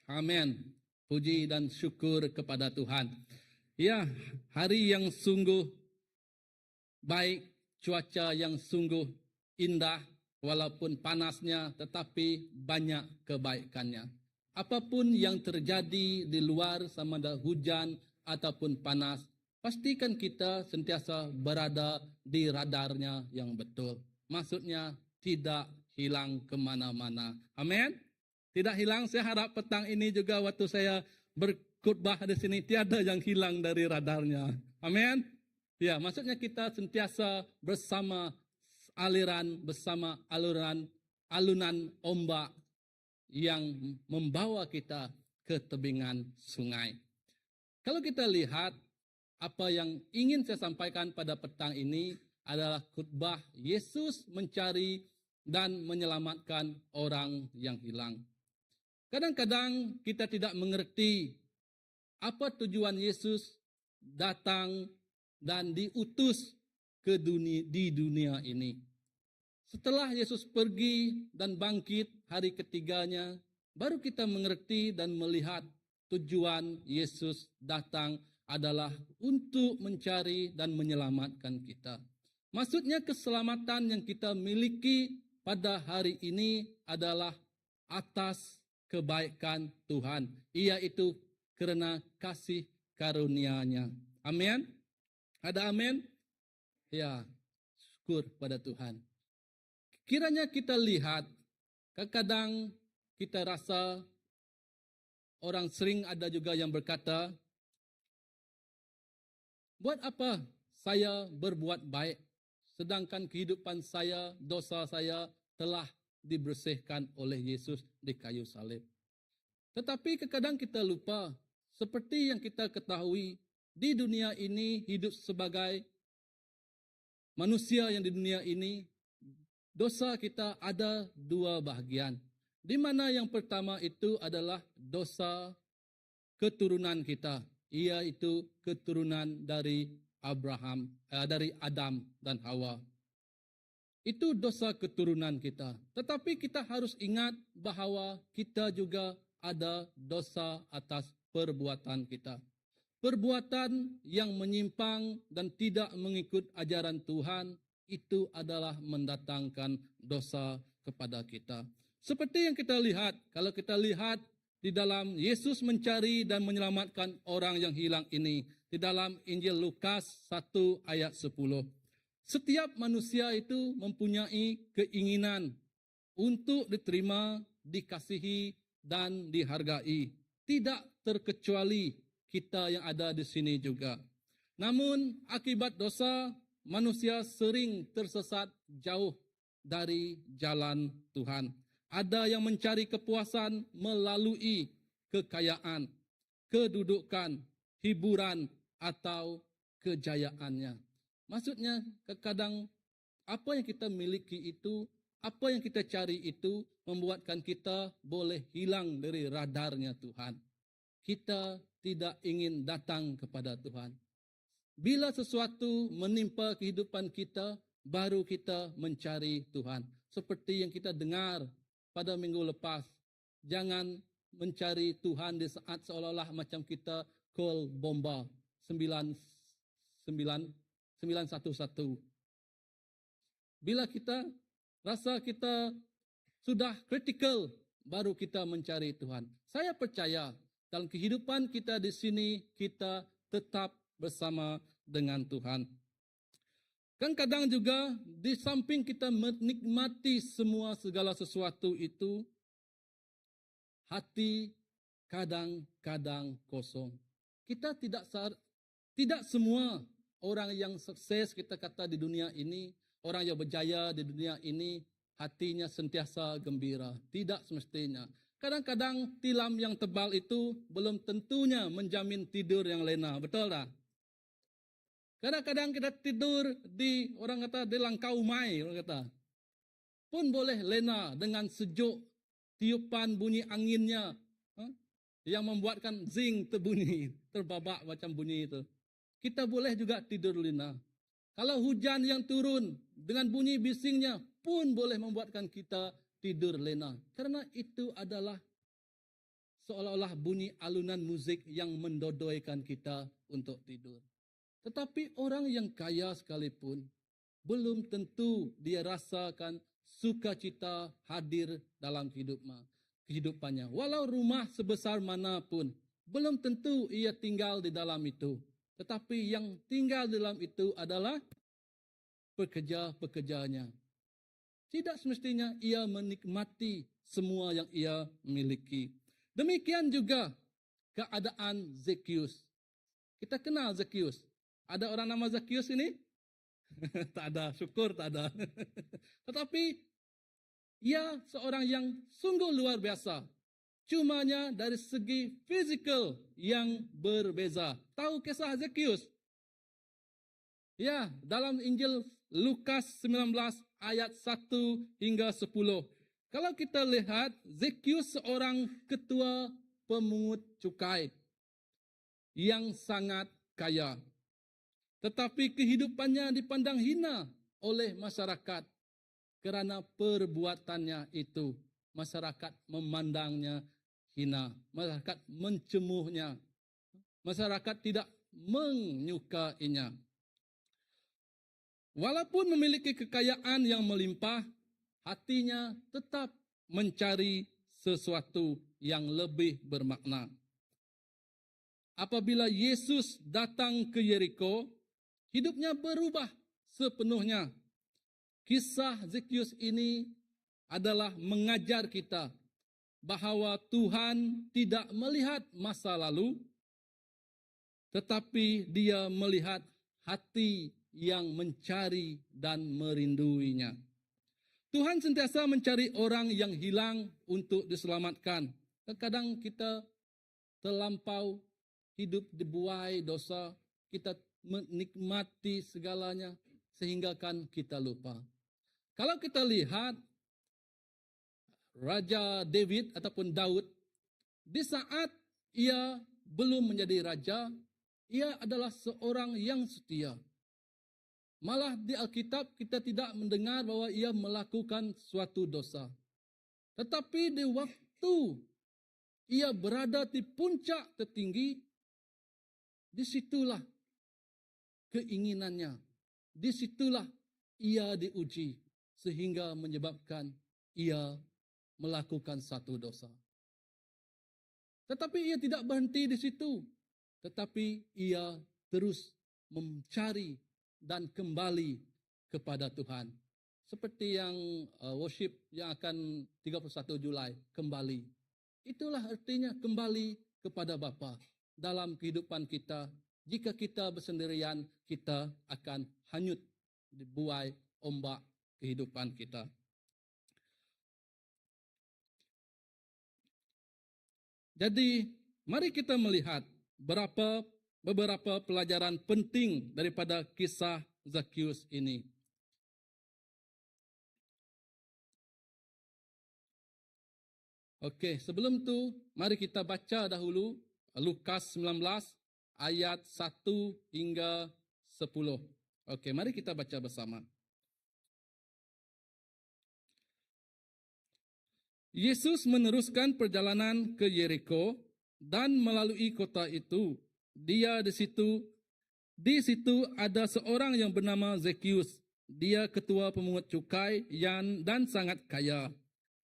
Amin. Puji dan syukur kepada Tuhan. Ya, hari yang sungguh baik, cuaca yang sungguh indah, walaupun panasnya tetapi banyak kebaikannya. Apapun yang terjadi di luar sama ada hujan ataupun panas, pastikan kita sentiasa berada di radarnya yang betul. Maksudnya tidak hilang kemana-mana. Amin. Tidak hilang, saya harap petang ini juga waktu saya berkhutbah di sini tiada yang hilang dari radarnya. Amin. Ya, maksudnya kita sentiasa bersama aliran bersama aluran alunan ombak yang membawa kita ke tebingan sungai. Kalau kita lihat apa yang ingin saya sampaikan pada petang ini adalah khutbah Yesus mencari dan menyelamatkan orang yang hilang. Kadang-kadang kita tidak mengerti apa tujuan Yesus datang dan diutus ke dunia, di dunia ini. Setelah Yesus pergi dan bangkit hari ketiganya, baru kita mengerti dan melihat tujuan Yesus datang adalah untuk mencari dan menyelamatkan kita. Maksudnya keselamatan yang kita miliki pada hari ini adalah atas kebaikan Tuhan. Iaitu kerana kasih karunia-Nya. Amin. Ada amin? Ya, syukur pada Tuhan. Kiranya kita lihat, kadang-kadang kita rasa orang sering ada juga yang berkata, buat apa saya berbuat baik sedangkan kehidupan saya, dosa saya telah dibersihkan oleh Yesus di kayu salib. Tetapi kadang kita lupa, seperti yang kita ketahui, di dunia ini hidup sebagai manusia yang di dunia ini, dosa kita ada dua bahagian. Di mana yang pertama itu adalah dosa keturunan kita, iaitu keturunan dari Abraham, dari Adam dan Hawa. Itu dosa keturunan kita. Tetapi kita harus ingat bahawa kita juga ada dosa atas perbuatan kita. Perbuatan yang menyimpang dan tidak mengikut ajaran Tuhan itu adalah mendatangkan dosa kepada kita. Seperti yang kita lihat, kalau kita lihat di dalam Yesus mencari dan menyelamatkan orang yang hilang ini di dalam Injil Lukas 1 ayat 10. Setiap manusia itu mempunyai keinginan untuk diterima, dikasihi dan dihargai. Tidak terkecuali kita yang ada di sini juga. Namun akibat dosa, manusia sering tersesat jauh dari jalan Tuhan. Ada yang mencari kepuasan melalui kekayaan, kedudukan, hiburan atau kejayaannya. Maksudnya kadang apa yang kita miliki itu, apa yang kita cari itu membuatkan kita boleh hilang dari radarnya Tuhan. Kita tidak ingin datang kepada Tuhan. Bila sesuatu menimpa kehidupan kita, baru kita mencari Tuhan. Seperti yang kita dengar pada minggu lepas, jangan mencari Tuhan di saat seolah-olah macam kita call bomba 9 9 911. Bila kita rasa kita sudah kritikal, baru kita mencari Tuhan. Saya percaya dalam kehidupan kita di sini, kita tetap bersama dengan Tuhan. Kan kadang juga di samping kita menikmati semua segala sesuatu itu, hati kadang-kadang kosong. Kita tidak tidak semua orang yang sukses kita kata di dunia ini, orang yang berjaya di dunia ini, hatinya sentiasa gembira. Tidak semestinya. Kadang-kadang tilam yang tebal itu belum tentunya menjamin tidur yang lena. Betul tak? Kadang-kadang kita tidur di orang kata di langkau mai orang kata. Pun boleh lena dengan sejuk tiupan bunyi anginnya ha? yang membuatkan zinc terbunyi, terbabak macam bunyi itu. Kita boleh juga tidur lena. Kalau hujan yang turun dengan bunyi bisingnya pun boleh membuatkan kita tidur lena. Karena itu adalah seolah-olah bunyi alunan muzik yang mendodoikan kita untuk tidur. Tetapi orang yang kaya sekalipun belum tentu dia rasakan sukacita hadir dalam kehidupannya. Walau rumah sebesar mana pun, belum tentu ia tinggal di dalam itu. Tetapi yang tinggal di dalam itu adalah pekerja-pekerjanya. Tidak semestinya ia menikmati semua yang ia miliki. Demikian juga keadaan Zacchaeus. Kita kenal Zacchaeus. Ada orang nama Zacchaeus ini? Tak ada, syukur tak ada. Tetapi ia seorang yang sungguh luar biasa. Cumanya dari segi fizikal yang berbeza. Tahu kisah Zacchaeus? Ya, dalam Injil Lukas 19 ayat 1 hingga 10. Kalau kita lihat, Zacchaeus seorang ketua pemungut cukai yang sangat kaya. Tetapi kehidupannya dipandang hina oleh masyarakat kerana perbuatannya itu. Masyarakat memandangnya hina, masyarakat mencemuhnya, masyarakat tidak menyukainya. Walaupun memiliki kekayaan yang melimpah, hatinya tetap mencari sesuatu yang lebih bermakna. Apabila Yesus datang ke Yeriko, hidupnya berubah sepenuhnya. Kisah Zacchaeus ini adalah mengajar kita bahawa Tuhan tidak melihat masa lalu, tetapi Dia melihat hati yang mencari dan merinduinya. Tuhan sentiasa mencari orang yang hilang untuk diselamatkan. Terkadang kita terlampau hidup dibuai dosa, kita menikmati segalanya sehingga kan kita lupa. Kalau kita lihat Raja David ataupun Daud, di saat ia belum menjadi raja, ia adalah seorang yang setia. Malah di Alkitab kita tidak mendengar bahwa ia melakukan suatu dosa. Tetapi di waktu ia berada di puncak tertinggi, disitulah keinginannya. Disitulah ia diuji sehingga menyebabkan ia melakukan satu dosa. Tetapi ia tidak berhenti di situ. Tetapi ia terus mencari dan kembali kepada Tuhan. Seperti yang worship yang akan 31 Julai, kembali. Itulah artinya kembali kepada Bapa. Dalam kehidupan kita, jika kita bersendirian, kita akan hanyut dibuai ombak kehidupan kita. Jadi, mari kita melihat beberapa pelajaran penting daripada kisah Zacchaeus ini. Okey, sebelum tu mari kita baca dahulu Lukas 19 ayat 1 hingga 10. Okey, mari kita baca bersama. Yesus meneruskan perjalanan ke Yeriko dan melalui kota itu. Dia di situ, di situ ada seorang yang bernama Zacchaeus. Dia ketua pemungut cukai yang dan sangat kaya.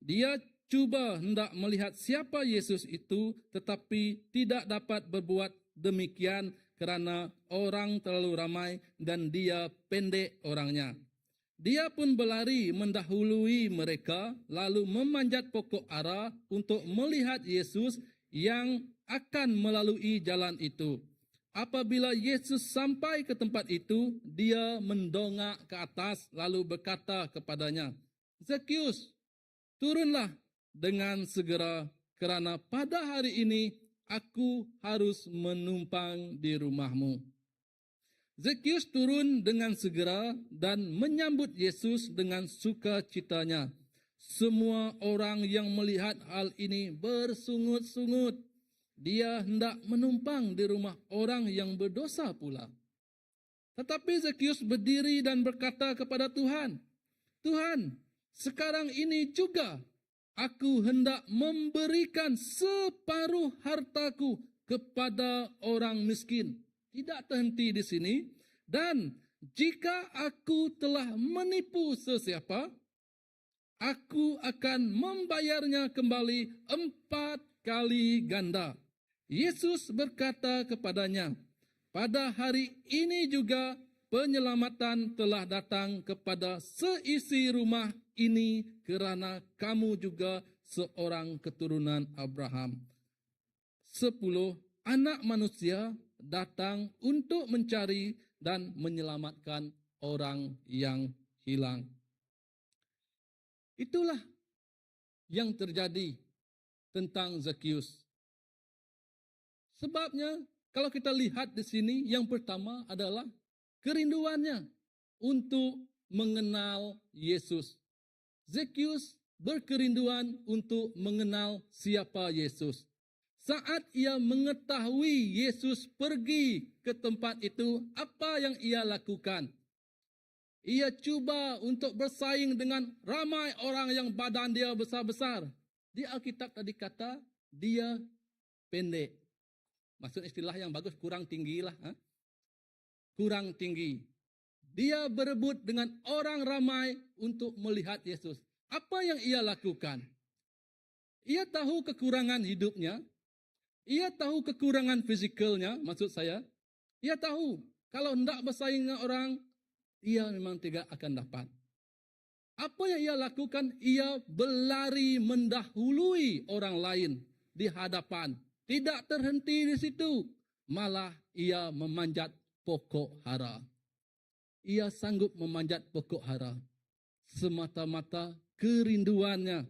Dia cuba hendak melihat siapa Yesus itu, tetapi tidak dapat berbuat demikian kerana orang terlalu ramai dan dia pendek orangnya. Dia pun berlari mendahului mereka, lalu memanjat pokok ara untuk melihat Yesus yang akan melalui jalan itu. Apabila Yesus sampai ke tempat itu, dia mendongak ke atas lalu berkata kepadanya, Zacchaeus, turunlah dengan segera kerana pada hari ini aku harus menumpang di rumahmu. Zacchaeus turun dengan segera dan menyambut Yesus dengan sukacitanya. Semua orang yang melihat hal ini bersungut-sungut. Dia hendak menumpang di rumah orang yang berdosa pula. Tetapi Zacchaeus berdiri dan berkata kepada Tuhan, Tuhan, sekarang ini juga aku hendak memberikan separuh hartaku kepada orang miskin. Tidak terhenti di sini. Dan jika aku telah menipu sesiapa, aku akan membayarnya kembali 4 kali ganda. Yesus berkata kepadanya, pada hari ini juga penyelamatan telah datang kepada seisi rumah ini kerana kamu juga seorang keturunan Abraham. 10 anak manusia datang untuk mencari dan menyelamatkan orang yang hilang. Itulah yang terjadi tentang Zacchaeus. Sebabnya kalau kita lihat di sini yang pertama adalah kerinduannya untuk mengenal Yesus. Zacchaeus berkerinduan untuk mengenal siapa Yesus. Saat ia mengetahui Yesus pergi ke tempat itu, apa yang ia lakukan? Ia cuba untuk bersaing dengan ramai orang yang badan dia besar-besar. Di Alkitab tadi kata dia pendek. Maksud istilah yang bagus kurang tinggi lah. Ha? Kurang tinggi. Dia berebut dengan orang ramai untuk melihat Yesus. Apa yang ia lakukan? Ia tahu kekurangan hidupnya. Ia tahu kekurangan fizikalnya, maksud saya. Ia tahu kalau hendak bersaing dengan orang, ia memang tidak akan dapat. Apa yang ia lakukan? Ia berlari mendahului orang lain di hadapan. Tidak terhenti di situ. Malah ia memanjat pokok hara. Ia sanggup memanjat pokok hara. Semata-mata kerinduannya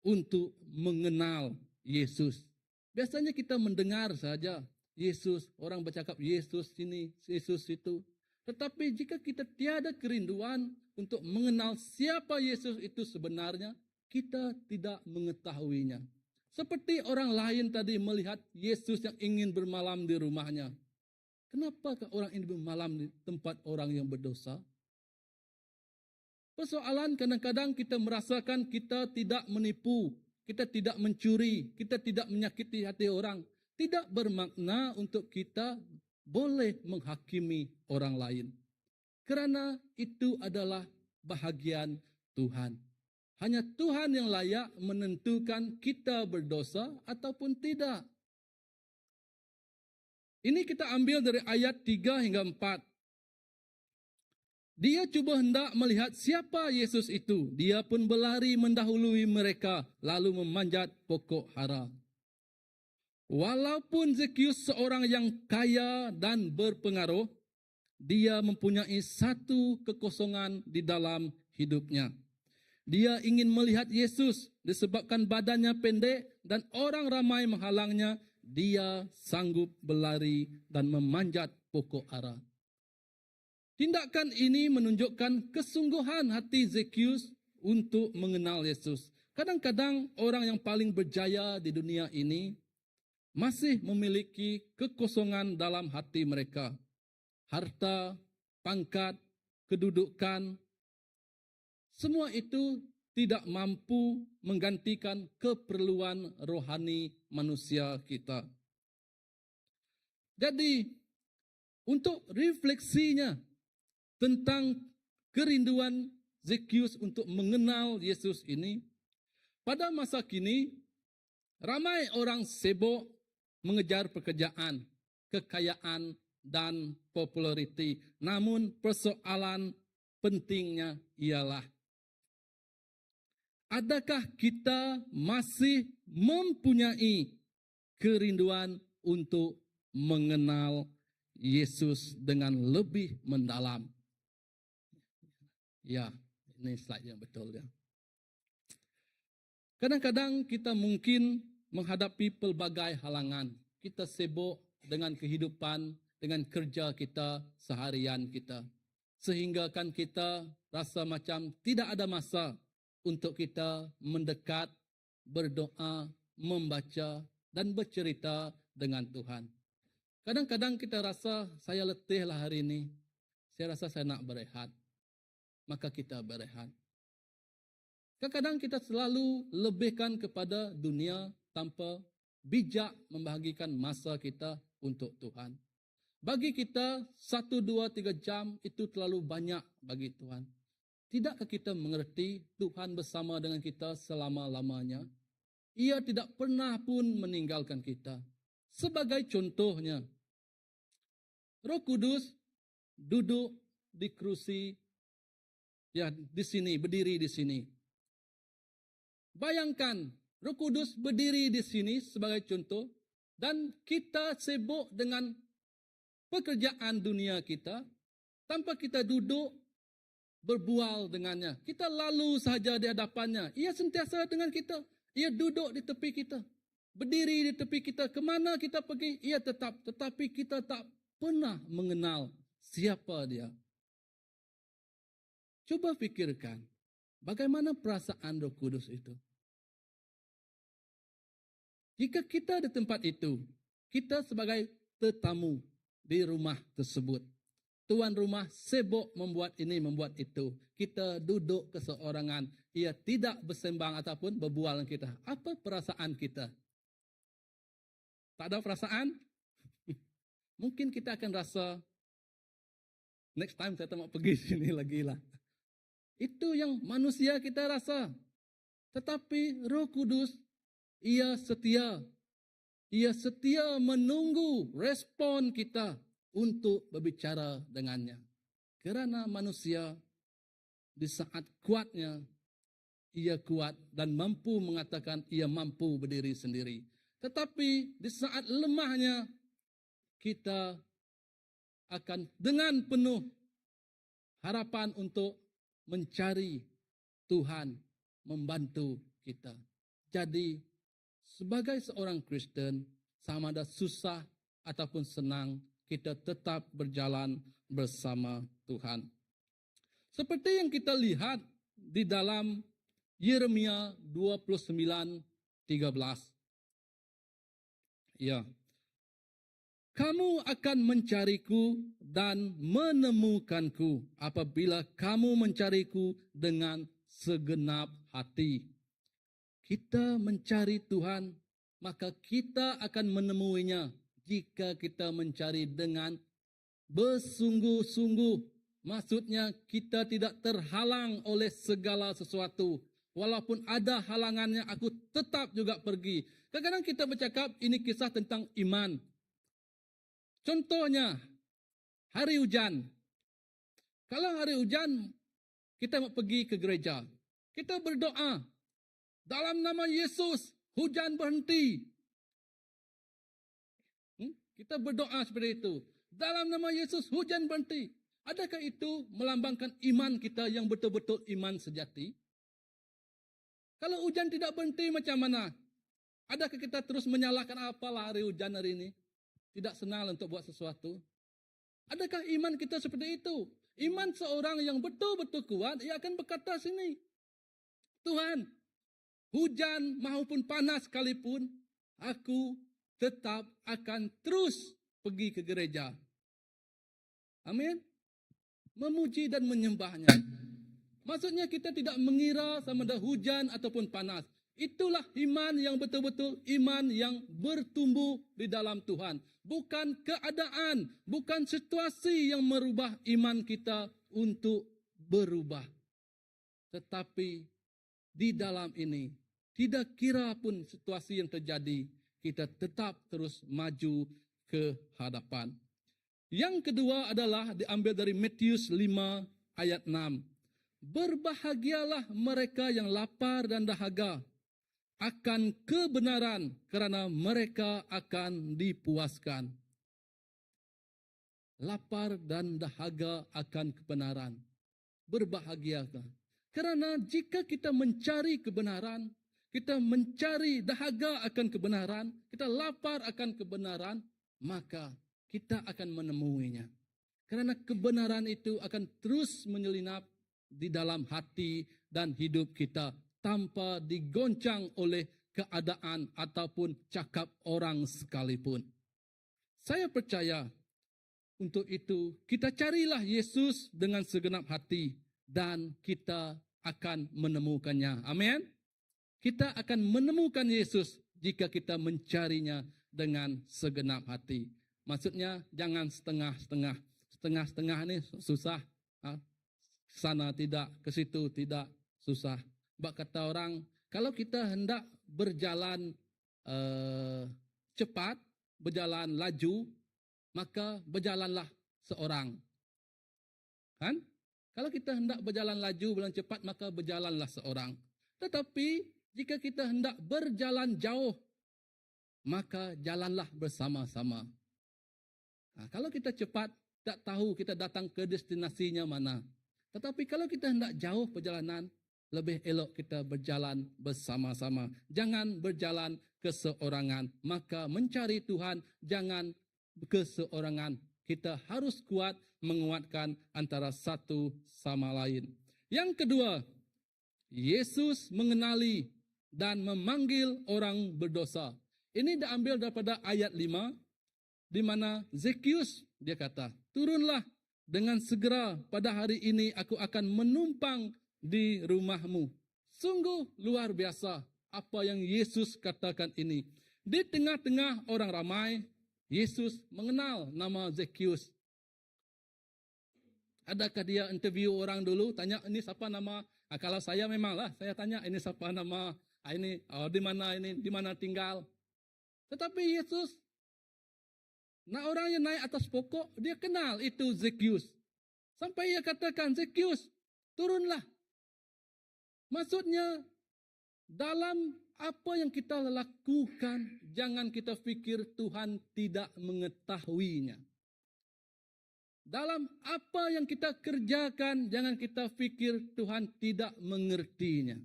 untuk mengenal Yesus. Biasanya kita mendengar saja Yesus, orang bercakap Yesus sini, Yesus situ. Tetapi jika kita tiada kerinduan untuk mengenal siapa Yesus itu sebenarnya, kita tidak mengetahuinya. Seperti orang lain tadi melihat Yesus yang ingin bermalam di rumahnya. Kenapakah orang ini bermalam di tempat orang yang berdosa? Persoalan kadang-kadang kita merasakan kita tidak menipu, kita tidak mencuri, kita tidak menyakiti hati orang. Tidak bermakna untuk kita boleh menghakimi orang lain. Kerana itu adalah bahagian Tuhan. Hanya Tuhan yang layak menentukan kita berdosa ataupun tidak. Ini kita ambil dari ayat 3 hingga 4. Dia cuba hendak melihat siapa Yesus itu. Dia pun berlari mendahului mereka lalu memanjat pokok hara. Walaupun Zacchaeus seorang yang kaya dan berpengaruh, dia mempunyai satu kekosongan di dalam hidupnya. Dia ingin melihat Yesus disebabkan badannya pendek dan orang ramai menghalangnya. Dia sanggup berlari dan memanjat pokok ara. Tindakan ini menunjukkan kesungguhan hati Zacchaeus untuk mengenal Yesus. Kadang-kadang orang yang paling berjaya di dunia ini masih memiliki kekosongan dalam hati mereka. Harta, pangkat, kedudukan, semua itu tidak mampu menggantikan keperluan rohani manusia kita. Jadi, untuk refleksinya tentang kerinduan Zacchaeus untuk mengenal Yesus ini, pada masa kini, ramai orang sibuk mengejar pekerjaan, kekayaan dan populariti. Namun persoalan pentingnya ialah, adakah kita masih mempunyai kerinduan untuk mengenal Yesus dengan lebih mendalam? Ya, ini slide yang betul ya. Kadang-kadang kita mungkin menghadapi pelbagai halangan. Kita sibuk dengan kehidupan, dengan kerja kita, seharian kita. Sehingga kan kita rasa macam tidak ada masa untuk kita mendekat, berdoa, membaca dan bercerita dengan Tuhan. Kadang-kadang kita rasa saya letihlah hari ini. Saya rasa saya nak berehat. Maka kita berehat. Kadang-kadang kita selalu lebihkan kepada dunia tanpa bijak membahagikan masa kita untuk Tuhan. Bagi kita, 1, 2, 3 jam itu terlalu banyak bagi Tuhan. Tidakkah kita mengerti Tuhan bersama dengan kita selama-lamanya? Ia tidak pernah pun meninggalkan kita. Sebagai contohnya, Roh Kudus duduk di kerusi, ya di sini, berdiri di sini. Bayangkan Roh Kudus berdiri di sini sebagai contoh dan kita sibuk dengan pekerjaan dunia kita tanpa kita duduk berbual dengannya. Kita lalu sahaja di hadapannya. Ia sentiasa dengan kita. Ia duduk di tepi kita. Berdiri di tepi kita. Kemana kita pergi, ia tetap. Tetapi kita tak pernah mengenal siapa dia. Cuba fikirkan, bagaimana perasaan Roh Kudus itu? Jika kita di tempat itu, kita sebagai tetamu di rumah tersebut. Tuan rumah sibuk membuat ini, membuat itu. Kita duduk keseorangan. Ia tidak bersembang ataupun berbual dengan kita. Apa perasaan kita? Tak ada perasaan? Mungkin kita akan rasa, next time saya tak mau pergi sini lagi lah. Itu yang manusia kita rasa. Tetapi Roh Kudus, ia setia. Ia setia menunggu respon kita untuk berbicara dengannya. Kerana manusia di saat kuatnya, ia kuat dan mampu mengatakan ia mampu berdiri sendiri. Tetapi di saat lemahnya, kita akan dengan penuh harapan untuk mencari Tuhan membantu kita. Jadi, sebagai seorang Kristen, sama ada susah ataupun senang, kita tetap berjalan bersama Tuhan. Seperti yang kita lihat di dalam Yeremia 29:13. Ya. Kamu akan mencariku dan menemukanku apabila kamu mencariku dengan segenap hati. Kita mencari Tuhan, maka kita akan menemuinya jika kita mencari dengan bersungguh-sungguh. Maksudnya kita tidak terhalang oleh segala sesuatu. Walaupun ada halangannya, aku tetap juga pergi. Kadang-kadang kita bercakap ini kisah tentang iman. Contohnya, hari hujan. Kalau hari hujan, kita mau pergi ke gereja. Kita berdoa. Dalam nama Yesus, hujan berhenti. Kita berdoa seperti itu. Dalam nama Yesus, hujan berhenti. Adakah itu melambangkan iman kita yang betul-betul iman sejati? Kalau hujan tidak berhenti macam mana? Adakah kita terus menyalahkan apalah hari hujan hari ini? Tidak senang untuk buat sesuatu. Adakah iman kita seperti itu? Iman seorang yang betul-betul kuat, ia akan berkata sini. Tuhan, hujan maupun panas sekalipun, aku tetap akan terus pergi ke gereja. Amin. Memuji dan menyembahnya. Maksudnya kita tidak mengira sama ada hujan ataupun panas. Itulah iman yang betul-betul iman yang bertumbuh di dalam Tuhan. Bukan keadaan, bukan situasi yang merubah iman kita untuk berubah. Tetapi di dalam ini, tidak kira pun situasi yang terjadi, kita tetap terus maju ke hadapan. Yang kedua adalah diambil dari Matius 5 ayat 6. Berbahagialah mereka yang lapar dan dahaga akan kebenaran kerana mereka akan dipuaskan. Lapar dan dahaga akan kebenaran. Berbahagiakah? Kerana jika kita mencari kebenaran, kita mencari dahaga akan kebenaran, kita lapar akan kebenaran, maka kita akan menemuinya. Kerana kebenaran itu akan terus menyelinap di dalam hati dan hidup kita tanpa digoncang oleh keadaan ataupun cakap orang sekalipun. Saya percaya untuk itu kita carilah Yesus dengan segenap hati dan kita akan menemukannya. Amin. Kita akan menemukan Yesus jika kita mencarinya dengan segenap hati. Maksudnya jangan setengah-setengah. Setengah-setengah ni susah. Ha? Sana tidak, ke situ tidak, susah. Bak kata orang, kalau kita hendak berjalan cepat, berjalan laju, maka berjalanlah seorang. Kan? Kalau kita hendak berjalan laju, berjalan cepat, maka berjalanlah seorang. Tetapi jika kita hendak berjalan jauh, maka jalanlah bersama-sama. Kalau kita cepat, tak tahu kita datang ke destinasinya mana. Tetapi kalau kita hendak jauh perjalanan, lebih elok kita berjalan bersama-sama. Jangan berjalan keseorangan. Maka mencari Tuhan jangan keseorangan. Kita harus kuat menguatkan antara satu sama lain. Yang kedua, Yesus mengenali dan memanggil orang berdosa. Ini diambil daripada ayat 5 di mana Zacchaeus dia kata, "Turunlah dengan segera pada hari ini aku akan menumpang di rumahmu." Sungguh luar biasa apa yang Yesus katakan ini. Di tengah-tengah orang ramai, Yesus mengenal nama Zacchaeus. Adakah dia interview orang dulu, tanya ini siapa nama? Ha, kalau saya memanglah, saya tanya ini siapa nama, ha, ini oh, di mana ini, di mana tinggal. Tetapi Yesus, nak orang yang naik atas pokok, dia kenal itu Zacchaeus. Sampai ia katakan, Zacchaeus, turunlah. Maksudnya, dalam apa yang kita lakukan, jangan kita fikir Tuhan tidak mengetahuinya. Dalam apa yang kita kerjakan, jangan kita fikir Tuhan tidak mengertinya.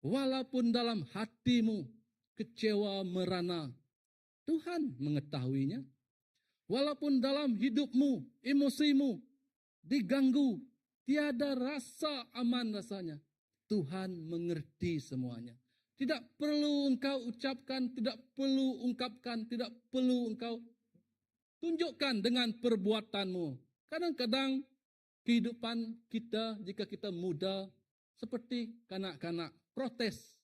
Walaupun dalam hatimu kecewa merana, Tuhan mengetahuinya. Walaupun dalam hidupmu, emosimu diganggu, tiada rasa aman rasanya. Tuhan mengerti semuanya. Tidak perlu engkau ucapkan, tidak perlu ungkapkan, tidak perlu engkau tunjukkan dengan perbuatanmu. Kadang-kadang kehidupan kita jika kita muda seperti kanak-kanak protes.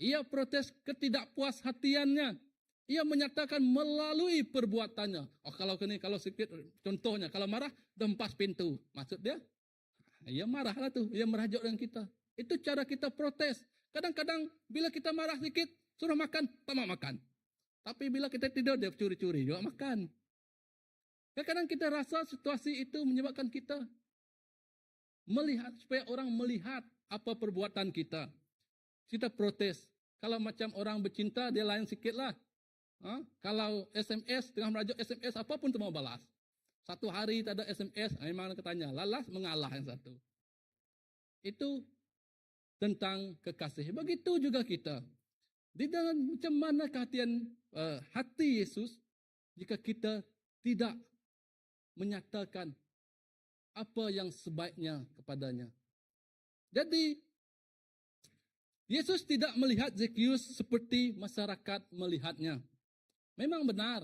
Ia protes ketidakpuas hatiannya. Ia menyatakan melalui perbuatannya. Oh kalau kini kalau sedikit contohnya kalau marah dempas pintu. Maksud dia ia marahlah tu, ia merajuk dengan kita. Itu cara kita protes. Kadang-kadang bila kita marah sedikit, suruh makan, tak mau makan. Tapi bila kita tidur, dia curi-curi juga makan. Kadang-kadang kita rasa situasi itu menyebabkan kita melihat, supaya orang melihat apa perbuatan kita. Kita protes. Kalau macam orang bercinta, dia lain sikit lah. Ha? Kalau SMS, tengah merajuk SMS, apa pun tu mau balas. Satu hari tak ada SMS, memang nak tanya. Lalas mengalah yang satu. Itu tentang kekasih. Begitu juga kita. Di dalam macam mana kehatian hati Yesus jika kita tidak menyatakan apa yang sebaiknya kepadanya. Jadi Yesus tidak melihat Zacchaeus seperti masyarakat melihatnya. Memang benar,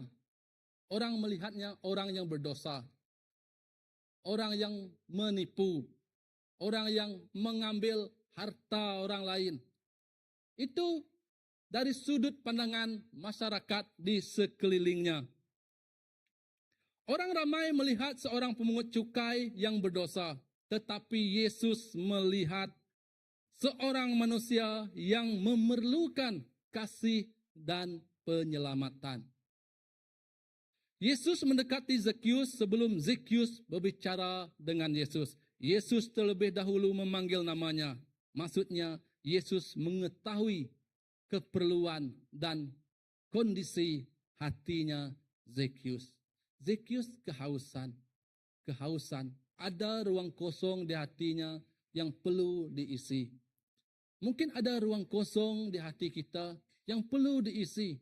orang melihatnya orang yang berdosa, orang yang menipu, orang yang mengambil harta orang lain. Itu dari sudut pandangan masyarakat di sekelilingnya. Orang ramai melihat seorang pemungut cukai yang berdosa, tetapi Yesus melihat seorang manusia yang memerlukan kasih dan penyelamatan. Yesus mendekati Zacchaeus sebelum Zacchaeus berbicara dengan Yesus. Yesus terlebih dahulu memanggil namanya. Maksudnya, Yesus mengetahui keperluan dan kondisi hatinya Zacchaeus. Zacchaeus kehausan. Kehausan. Ada ruang kosong di hatinya yang perlu diisi. Mungkin ada ruang kosong di hati kita yang perlu diisi.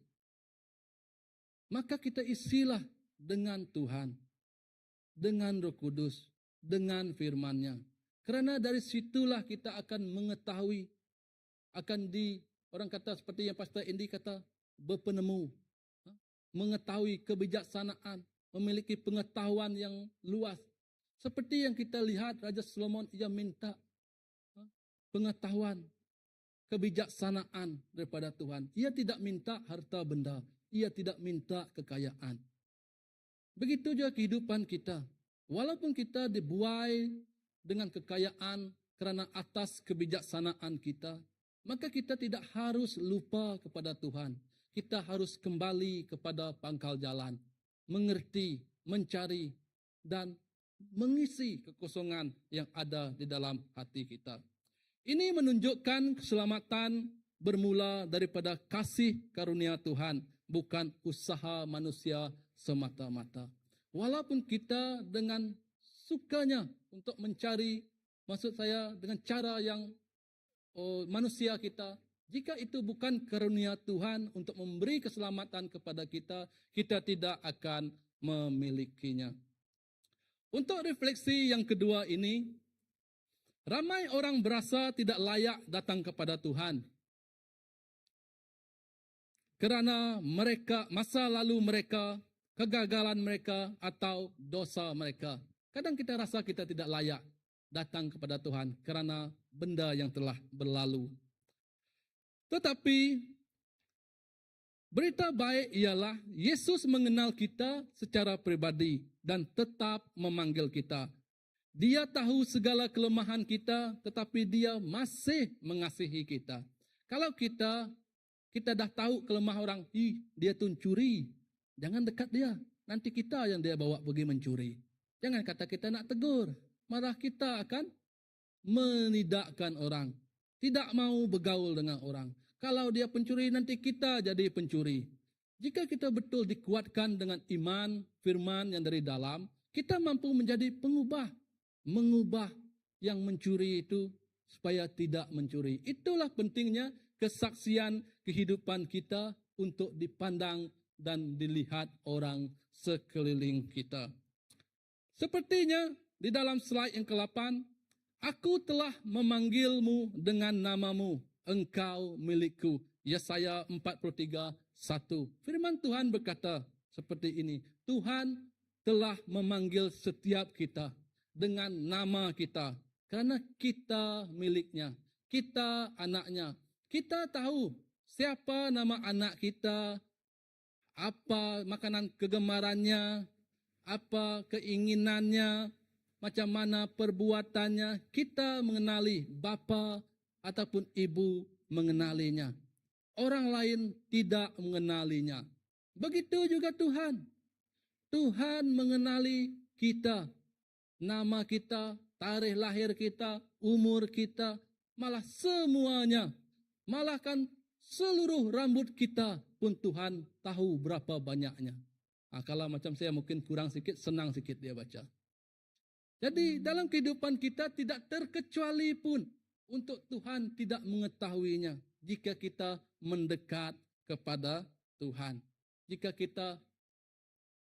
Maka kita isilah dengan Tuhan. Dengan Roh Kudus. Dengan firman-Nya. Kerana dari situlah kita akan mengetahui, akan di, orang kata seperti yang Pastor Andy kata, berpenemu. Mengetahui kebijaksanaan, memiliki pengetahuan yang luas. Seperti yang kita lihat Raja Solomon, ia minta pengetahuan, kebijaksanaan daripada Tuhan. Ia tidak minta harta benda, ia tidak minta kekayaan. Begitu juga kehidupan kita. Walaupun kita dibuai dengan kekayaan kerana atas kebijaksanaan kita, maka kita tidak harus lupa kepada Tuhan. Kita harus kembali kepada pangkal jalan, mengerti, mencari dan mengisi kekosongan yang ada di dalam hati kita. Ini menunjukkan keselamatan bermula daripada kasih karunia Tuhan, bukan usaha manusia semata-mata. Walaupun kita dengan sukanya untuk mencari, maksud saya dengan cara yang oh, manusia kita, jika itu bukan karunia Tuhan untuk memberi keselamatan kepada kita, kita tidak akan memilikinya. Untuk refleksi yang kedua ini, ramai orang berasa tidak layak datang kepada Tuhan. Kerana mereka masa lalu mereka, kegagalan mereka atau dosa mereka. Kadang kita rasa kita tidak layak datang kepada Tuhan kerana benda yang telah berlalu. Tetapi berita baik ialah Yesus mengenal kita secara pribadi dan tetap memanggil kita. Dia tahu segala kelemahan kita tetapi dia masih mengasihi kita. Kalau kita kita dah tahu kelemahan orang, ih dia tu curi. Jangan dekat dia. Nanti kita yang dia bawa pergi mencuri. Jangan kata kita nak tegur. Malah kita akan menidakkan orang. Tidak mau bergaul dengan orang. Kalau dia pencuri, nanti kita jadi pencuri. Jika kita betul dikuatkan dengan iman, firman yang dari dalam, kita mampu menjadi pengubah. Mengubah yang mencuri itu supaya tidak mencuri. Itulah pentingnya kesaksian kehidupan kita untuk dipandang dan dilihat orang sekeliling kita. Sepertinya di dalam slide yang ke-8, aku telah memanggilmu dengan namamu, engkau milikku. Yesaya 43:1. Firman Tuhan berkata seperti ini, Tuhan telah memanggil setiap kita dengan nama kita kerana kita miliknya, kita anaknya. Kita tahu siapa nama anak kita, apa makanan kegemarannya, apa keinginannya, macam mana perbuatannya. Kita mengenali bapa ataupun ibu mengenalinya. Orang lain tidak mengenalinya. Begitu juga Tuhan. Tuhan mengenali kita, nama kita, tarikh lahir kita, umur kita, malah semuanya. Malah kan seluruh rambut kita pun Tuhan tahu berapa banyaknya. Ha, kalau macam saya mungkin kurang sikit, senang sikit dia baca. Jadi dalam kehidupan kita tidak terkecuali pun untuk Tuhan tidak mengetahuinya jika kita mendekat kepada Tuhan. Jika kita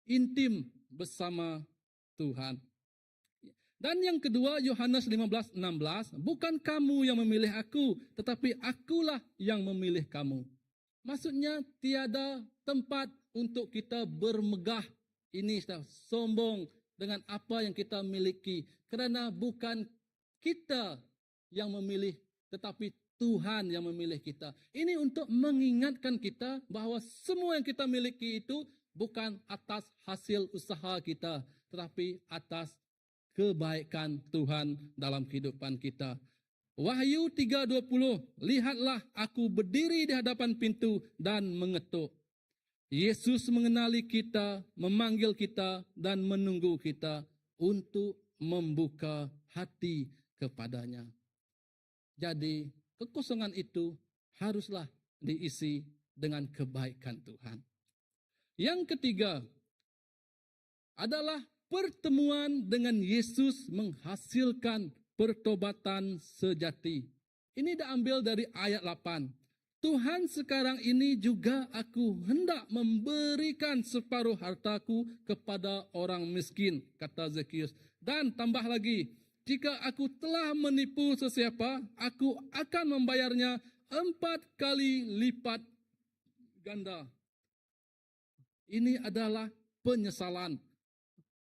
intim bersama Tuhan. Dan yang kedua Yohanes 15:16, bukan kamu yang memilih aku, tetapi akulah yang memilih kamu. Maksudnya tiada tempat untuk kita bermegah. Ini sombong dengan apa yang kita miliki. Kerana bukan kita yang memilih, tetapi Tuhan yang memilih kita. Ini untuk mengingatkan kita bahawa semua yang kita miliki itu bukan atas hasil usaha kita, tetapi atas kebaikan Tuhan dalam kehidupan kita. Wahyu 3:20, lihatlah aku berdiri di hadapan pintu dan mengetuk. Yesus mengenali kita, memanggil kita dan menunggu kita untuk membuka hati kepadanya. Jadi kekosongan itu haruslah diisi dengan kebaikan Tuhan. Yang ketiga adalah pertemuan dengan Yesus menghasilkan pertobatan sejati. Ini diambil dari ayat 8. Tuhan sekarang ini juga aku hendak memberikan separuh hartaku kepada orang miskin, kata Zacchaeus. Dan tambah lagi, jika aku telah menipu sesiapa, aku akan membayarnya 4 kali lipat ganda. Ini adalah penyesalan,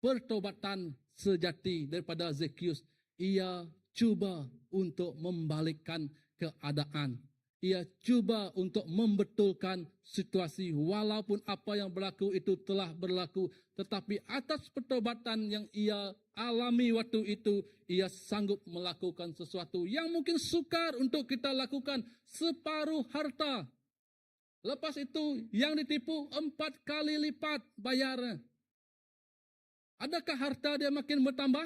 pertobatan sejati daripada Zacchaeus. Ia cuba untuk membalikkan keadaan. Ia cuba untuk membetulkan situasi walaupun apa yang berlaku itu telah berlaku. Tetapi atas pertobatan yang ia alami waktu itu, ia sanggup melakukan sesuatu yang mungkin sukar untuk kita lakukan. Separuh harta. Lepas itu yang ditipu 4 kali lipat bayarnya. Adakah harta dia makin bertambah?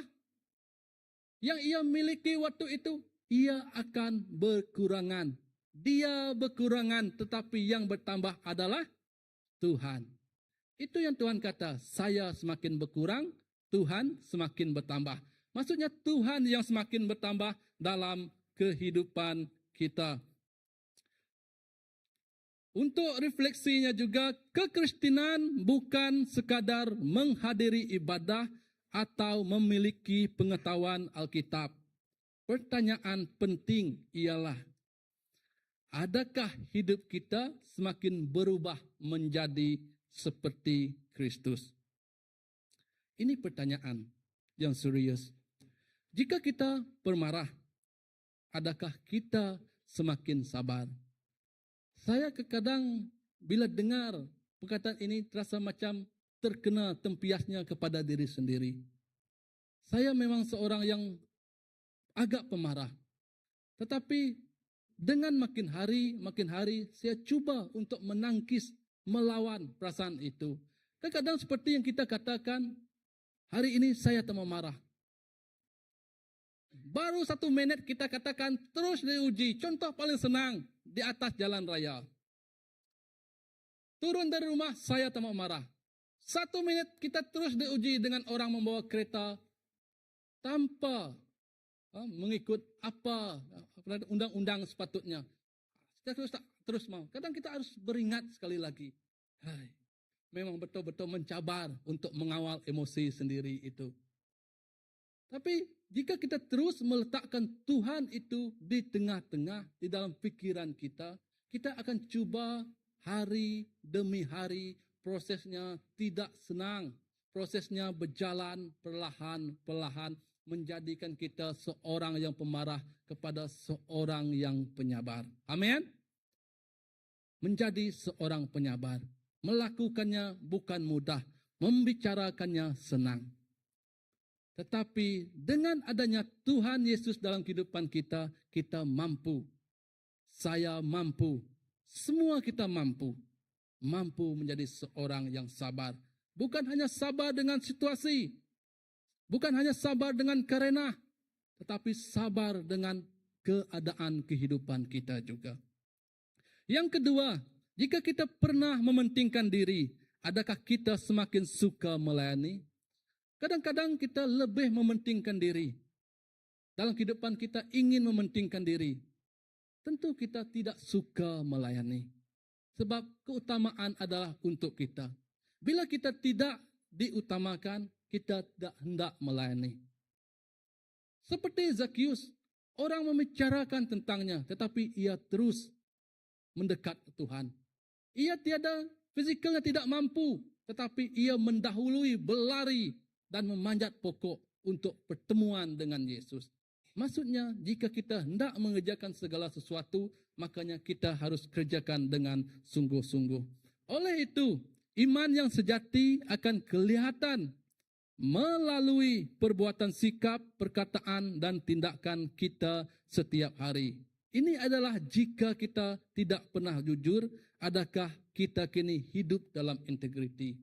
Yang ia miliki waktu itu, ia akan berkurangan. Dia berkurangan, tetapi yang bertambah adalah Tuhan. Itu yang Tuhan kata, saya semakin berkurang, Tuhan semakin bertambah. Maksudnya Tuhan yang semakin bertambah dalam kehidupan kita. Untuk refleksinya juga, kekristenan bukan sekadar menghadiri ibadah atau memiliki pengetahuan Alkitab. Pertanyaan penting ialah, adakah hidup kita semakin berubah menjadi seperti Kristus? Ini pertanyaan yang serius. Jika kita pemarah, adakah kita semakin sabar? Saya kadang bila dengar perkataan ini terasa macam terkena tempiasnya kepada diri sendiri. Saya memang seorang yang agak pemarah. Tetapi dengan makin hari, makin hari saya cuba untuk menangkis, melawan perasaan itu. Kadang-kadang seperti yang kita katakan, hari ini saya tak mau marah. Baru satu minit kita katakan terus diuji. Contoh paling senang di atas jalan raya. Turun dari rumah, saya tak mau marah. Satu minit kita terus diuji dengan orang membawa kereta tanpa ha, mengikut apa undang-undang sepatutnya. Kita terus tak terus mau. Kadang kita harus beringat sekali lagi. Hai, memang betul-betul mencabar untuk mengawal emosi sendiri itu. Tapi jika kita terus meletakkan Tuhan itu di tengah-tengah, di dalam fikiran kita, kita akan cuba hari demi hari, prosesnya tidak senang. Prosesnya berjalan perlahan-perlahan menjadikan kita seorang yang pemarah kepada seorang yang penyabar. Amin. Menjadi seorang penyabar. Melakukannya bukan mudah, membicarakannya senang. Tetapi dengan adanya Tuhan Yesus dalam kehidupan kita, kita mampu. Saya mampu. Semua kita mampu. Mampu menjadi seorang yang sabar. Bukan hanya sabar dengan situasi. Bukan hanya sabar dengan karena. Tetapi sabar dengan keadaan kehidupan kita juga. Yang kedua, jika kita pernah mementingkan diri, adakah kita semakin suka melayani? Kadang-kadang kita lebih mementingkan diri. Dalam kehidupan kita ingin mementingkan diri. Tentu kita tidak suka melayani. Sebab keutamaan adalah untuk kita. Bila kita tidak diutamakan, kita tidak hendak melayani. Seperti Zacchaeus, orang membicarakan tentangnya, tetapi ia terus mendekat Tuhan. Ia tiada, fizikalnya tidak mampu, tetapi ia mendahului berlari dan memanjat pokok untuk pertemuan dengan Yesus. Maksudnya, jika kita hendak mengerjakan segala sesuatu, makanya kita harus kerjakan dengan sungguh-sungguh. Oleh itu, iman yang sejati akan kelihatan melalui perbuatan sikap, perkataan dan tindakan kita setiap hari. Ini adalah jika kita tidak pernah jujur, adakah kita kini hidup dalam integriti?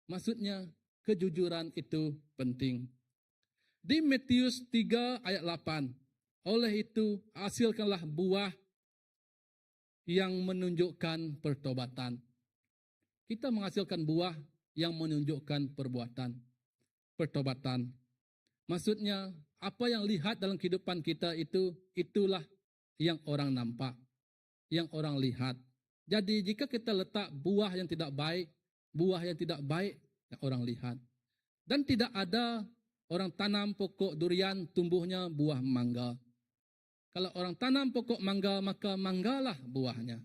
Maksudnya, kejujuran itu penting. Di Matius 3 ayat 8, oleh itu hasilkanlah buah yang menunjukkan pertobatan. Kita menghasilkan buah yang menunjukkan perbuatan, pertobatan. Maksudnya, apa yang lihat dalam kehidupan kita itu, itulah yang orang nampak, yang orang lihat. Jadi jika kita letak buah yang tidak baik, buah yang tidak baik yang orang lihat. Dan tidak ada orang tanam pokok durian tumbuhnya buah mangga. Kalau orang tanam pokok mangga, maka manggalah buahnya.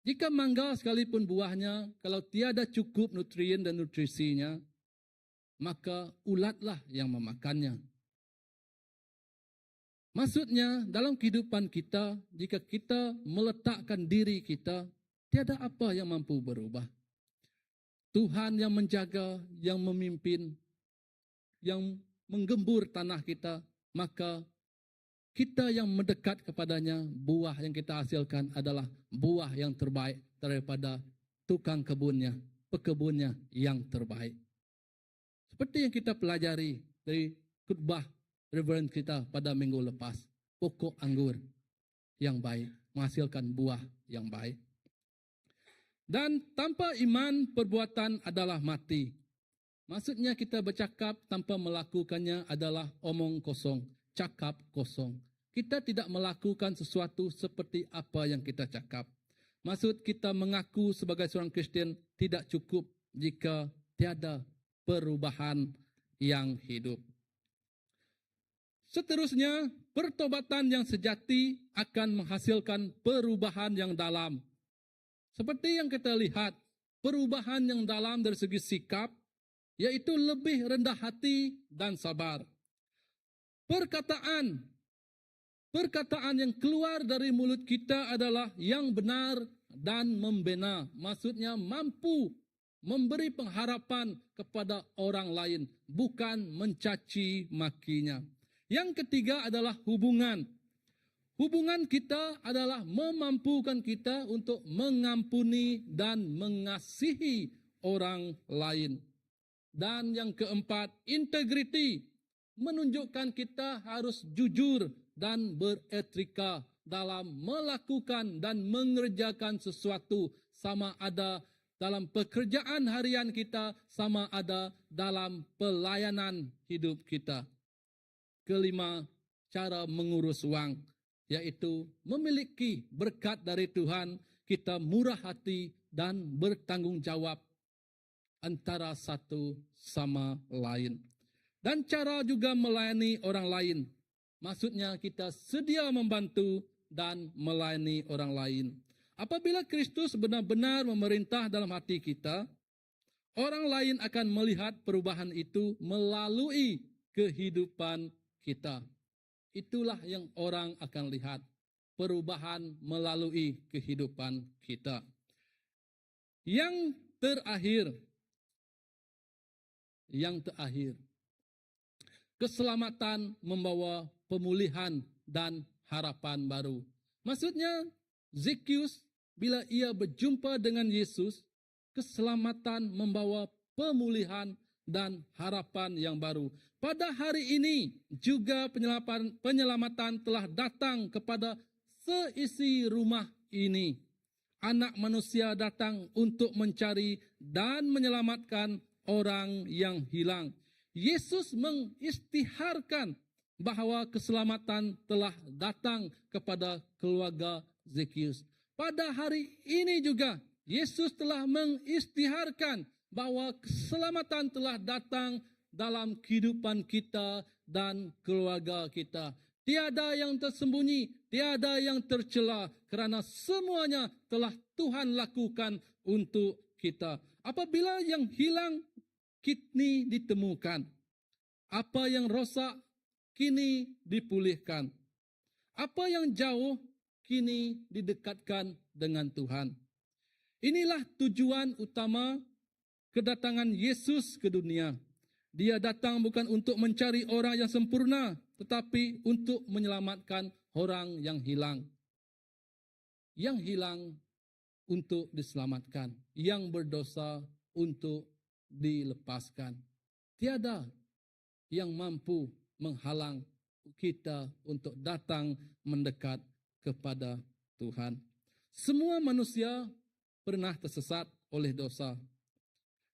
Jika mangga sekalipun buahnya, kalau tiada cukup nutrien dan nutrisinya, maka ulatlah yang memakannya. Maksudnya dalam kehidupan kita, jika kita meletakkan diri kita, tiada apa yang mampu berubah. Tuhan yang menjaga, yang memimpin, yang menggembur tanah kita, maka kita yang mendekat kepadanya, buah yang kita hasilkan adalah buah yang terbaik daripada tukang kebunnya, pekebunnya yang terbaik. Seperti yang kita pelajari dari khutbah Reverend kita pada minggu lepas, pokok anggur yang baik menghasilkan buah yang baik. Dan tanpa iman perbuatan adalah mati. Maksudnya kita bercakap tanpa melakukannya adalah omong kosong, cakap kosong. Kita tidak melakukan sesuatu seperti apa yang kita cakap. Maksud kita mengaku sebagai seorang Kristian tidak cukup jika tiada perubahan yang hidup. Seterusnya, pertobatan yang sejati akan menghasilkan perubahan yang dalam. Seperti yang kita lihat, perubahan yang dalam dari segi sikap, iaitu lebih rendah hati dan sabar. Perkataan perkataan yang keluar dari mulut kita adalah yang benar dan membina. Maksudnya mampu memberi pengharapan kepada orang lain, bukan mencaci makinya. Yang ketiga adalah hubungan. Hubungan kita adalah memampukan kita untuk mengampuni dan mengasihi orang lain. Dan yang keempat, integriti. Menunjukkan kita harus jujur dan beretika dalam melakukan dan mengerjakan sesuatu sama ada dalam pekerjaan harian kita, sama ada dalam pelayanan hidup kita. Kelima, cara mengurus wang, iaitu memiliki berkat dari Tuhan, kita murah hati dan bertanggungjawab antara satu sama lain. Dan cara juga melayani orang lain. Maksudnya kita sedia membantu dan melayani orang lain. Apabila Kristus benar-benar memerintah dalam hati kita, orang lain akan melihat perubahan itu melalui kehidupan kita. Itulah yang orang akan lihat, perubahan melalui kehidupan kita. Yang terakhir, yang terakhir, keselamatan membawa pemulihan dan harapan baru. Maksudnya, Zacchaeus bila ia berjumpa dengan Yesus, keselamatan membawa pemulihan dan harapan yang baru. Pada hari ini juga penyelamatan telah datang kepada seisi rumah ini. Anak manusia datang untuk mencari dan menyelamatkan orang yang hilang. Yesus mengisytiharkan bahawa keselamatan telah datang kepada keluarga Zacchaeus. Pada hari ini juga Yesus telah mengisytiharkan bahawa keselamatan telah datang dalam kehidupan kita dan keluarga kita. Tiada yang tersembunyi, tiada yang tercela kerana semuanya telah Tuhan lakukan untuk kita. Apabila yang hilang kini ditemukan. Apa yang rosak kini dipulihkan. Apa yang jauh kini didekatkan dengan Tuhan. Inilah tujuan utama kedatangan Yesus ke dunia. Dia datang bukan untuk mencari orang yang sempurna, tetapi untuk menyelamatkan orang yang hilang. Yang hilang untuk diselamatkan, yang berdosa untuk dilepaskan. Tiada yang mampu menghalang kita untuk datang mendekat kepada Tuhan. Semua manusia pernah tersesat oleh dosa.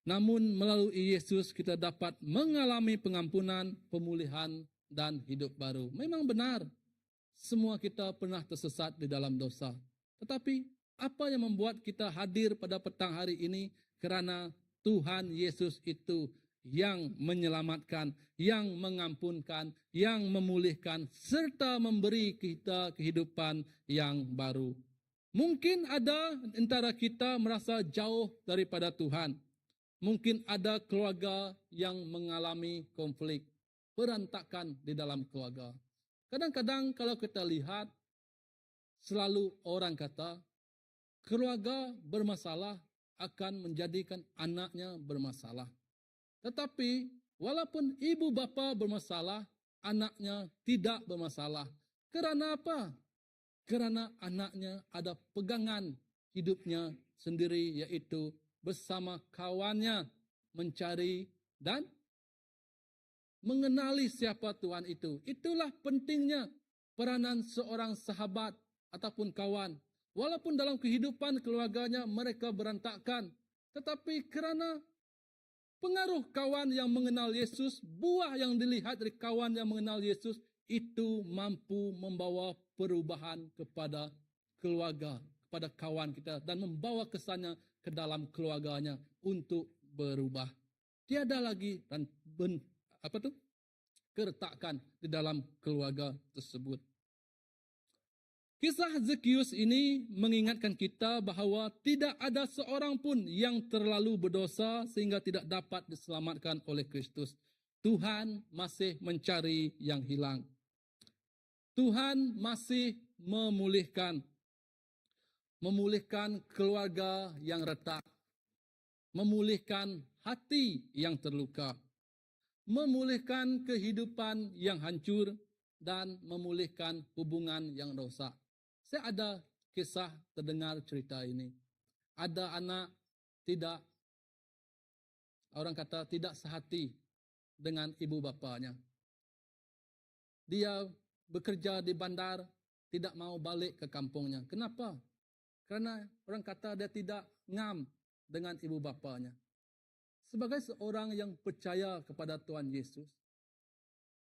Namun melalui Yesus kita dapat mengalami pengampunan, pemulihan dan hidup baru. Memang benar, semua kita pernah tersesat di dalam dosa. Tetapi apa yang membuat kita hadir pada petang hari ini? Kerana Tuhan Yesus itu yang menyelamatkan, yang mengampunkan, yang memulihkan, serta memberi kita kehidupan yang baru. Mungkin ada antara kita merasa jauh daripada Tuhan. Mungkin ada keluarga yang mengalami konflik, berantakan di dalam keluarga. Kadang-kadang kalau kita lihat, selalu orang kata, keluarga bermasalah akan menjadikan anaknya bermasalah. Tetapi walaupun ibu bapa bermasalah, anaknya tidak bermasalah. Kerana apa? Kerana anaknya ada pegangan hidupnya sendiri, iaitu bersama kawannya mencari dan mengenali siapa Tuhan itu. Itulah pentingnya peranan seorang sahabat ataupun kawan. Walaupun dalam kehidupan keluarganya mereka berantakan, tetapi kerana Pengaruh kawan yang mengenal Yesus, buah yang dilihat dari kawan yang mengenal Yesus itu mampu membawa perubahan kepada keluarga, kepada kawan kita dan membawa kesannya ke dalam keluarganya untuk berubah. Tiada lagi dan ben, apa tu? Keretakan di dalam keluarga tersebut. Kisah Zacchaeus ini mengingatkan kita bahawa tidak ada seorang pun yang terlalu berdosa sehingga tidak dapat diselamatkan oleh Kristus. Tuhan masih mencari yang hilang. Tuhan masih memulihkan. Memulihkan keluarga yang retak. Memulihkan hati yang terluka. Memulihkan kehidupan yang hancur dan memulihkan hubungan yang rosak. Saya ada kisah terdengar cerita ini. Ada anak tidak, orang kata tidak sehati dengan ibu bapanya. Dia bekerja di bandar, tidak mau balik ke kampungnya. Kenapa? Kerana orang kata dia tidak ngam dengan ibu bapanya. Sebagai seorang yang percaya kepada Tuhan Yesus,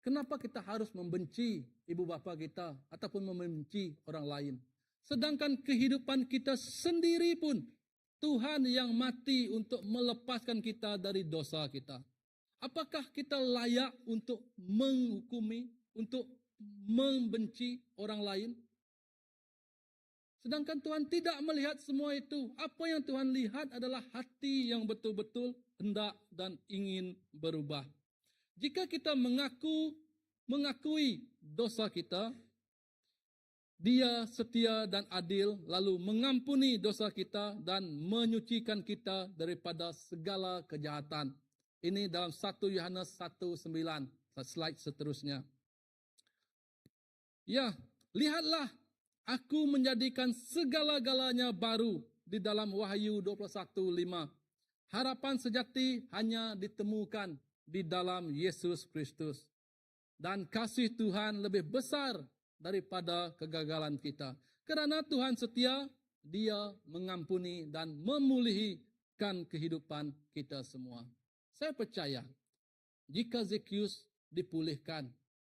kenapa kita harus membenci ibu bapa kita ataupun membenci orang lain? Sedangkan kehidupan kita sendiri pun Tuhan yang mati untuk melepaskan kita dari dosa kita. Apakah kita layak untuk menghukumi, untuk membenci orang lain? Sedangkan Tuhan tidak melihat semua itu. Apa yang Tuhan lihat adalah hati yang betul-betul hendak dan ingin berubah. Jika kita mengakui dosa kita, Dia setia dan adil lalu mengampuni dosa kita dan menyucikan kita daripada segala kejahatan. Ini dalam 1 Yohanes 1:9, slide seterusnya. Ya, lihatlah aku menjadikan segala-galanya baru di dalam Wahyu 21:5. Harapan sejati hanya ditemukan di dalam Yesus Kristus. Dan kasih Tuhan lebih besar daripada kegagalan kita. Kerana Tuhan setia, Dia mengampuni dan memulihkan kehidupan kita semua. Saya percaya, jika Zacchaeus dipulihkan,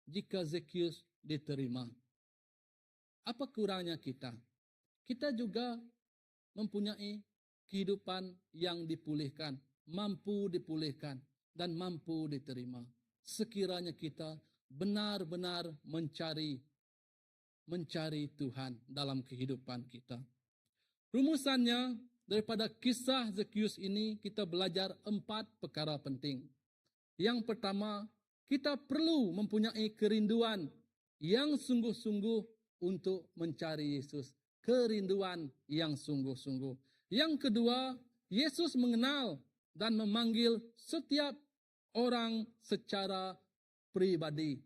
jika Zacchaeus diterima, apa kurangnya kita? Kita juga mempunyai kehidupan yang dipulihkan, mampu dipulihkan dan mampu diterima. Sekiranya kita benar-benar mencari Tuhan dalam kehidupan kita. Rumusannya, daripada kisah Zacchaeus ini, kita belajar 4 perkara penting. Yang pertama, kita perlu mempunyai kerinduan yang sungguh-sungguh untuk mencari Yesus. Kerinduan yang sungguh-sungguh. Yang kedua, Yesus mengenal dan memanggil setiap orang secara pribadi.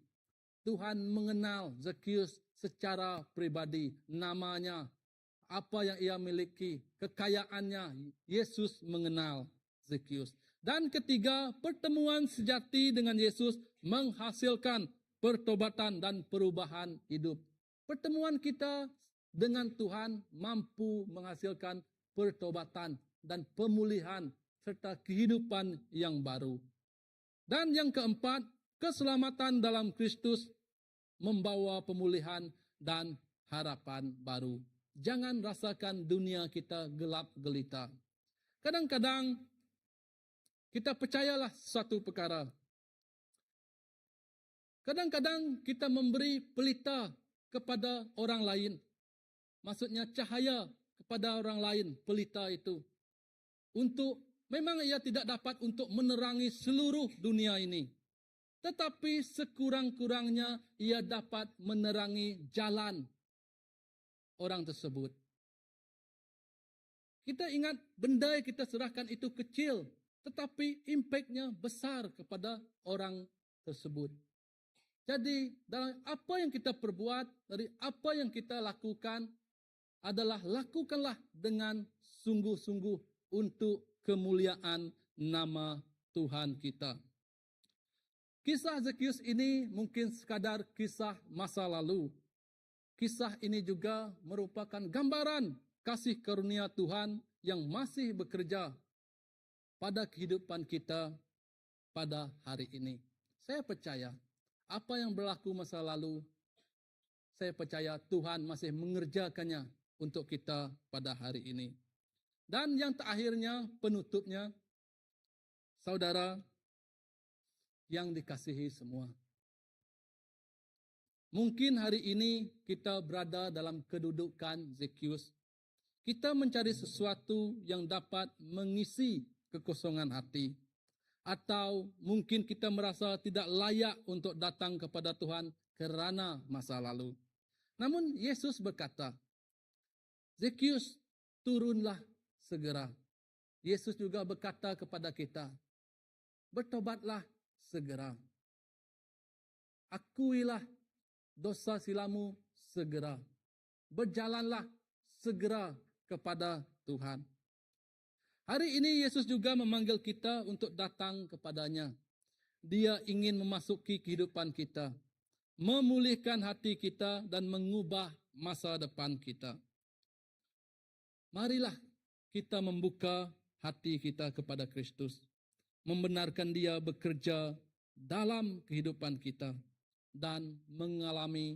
Tuhan mengenal Zacchaeus secara pribadi, namanya, apa yang ia miliki, kekayaannya, Yesus mengenal Zacchaeus. Dan ketiga, pertemuan sejati dengan Yesus menghasilkan pertobatan dan perubahan hidup. Pertemuan kita dengan Tuhan mampu menghasilkan pertobatan dan pemulihan serta kehidupan yang baru. Dan yang keempat, keselamatan dalam Kristus membawa pemulihan dan harapan baru. Jangan rasakan dunia kita gelap gelita. Kadang-kadang kita percayalah satu perkara. Kadang-kadang kita memberi pelita kepada orang lain. Maksudnya cahaya kepada orang lain, pelita itu. Untuk memang ia tidak dapat untuk menerangi seluruh dunia ini. Tetapi sekurang-kurangnya ia dapat menerangi jalan orang tersebut. Kita ingat benda yang kita serahkan itu kecil, tetapi impaknya besar kepada orang tersebut. Jadi dalam apa yang kita perbuat, dari apa yang kita lakukan adalah lakukanlah dengan sungguh-sungguh untuk kemuliaan nama Tuhan kita. Kisah Zacchaeus ini mungkin sekadar kisah masa lalu. Kisah ini juga merupakan gambaran kasih karunia Tuhan yang masih bekerja. pada kehidupan kita pada hari ini. Saya percaya apa yang berlaku masa lalu, saya percaya Tuhan masih mengerjakannya untuk kita pada hari ini. Dan yang terakhirnya, penutupnya, saudara yang dikasihi semua. Mungkin hari ini kita berada dalam kedudukan Zacchaeus. Kita mencari sesuatu yang dapat mengisi kekosongan hati. Atau mungkin kita merasa tidak layak untuk datang kepada Tuhan kerana masa lalu. Namun Yesus berkata, Zacchaeus, turunlah segera. Yesus juga berkata kepada kita, bertobatlah segera. Akuilah dosa silamu segera. Berjalanlah segera kepada Tuhan. Hari ini Yesus juga memanggil kita untuk datang kepadanya. Dia ingin memasuki kehidupan kita, memulihkan hati kita dan mengubah masa depan kita. Marilah kita membuka hati kita kepada Kristus, membenarkan Dia bekerja dalam kehidupan kita dan mengalami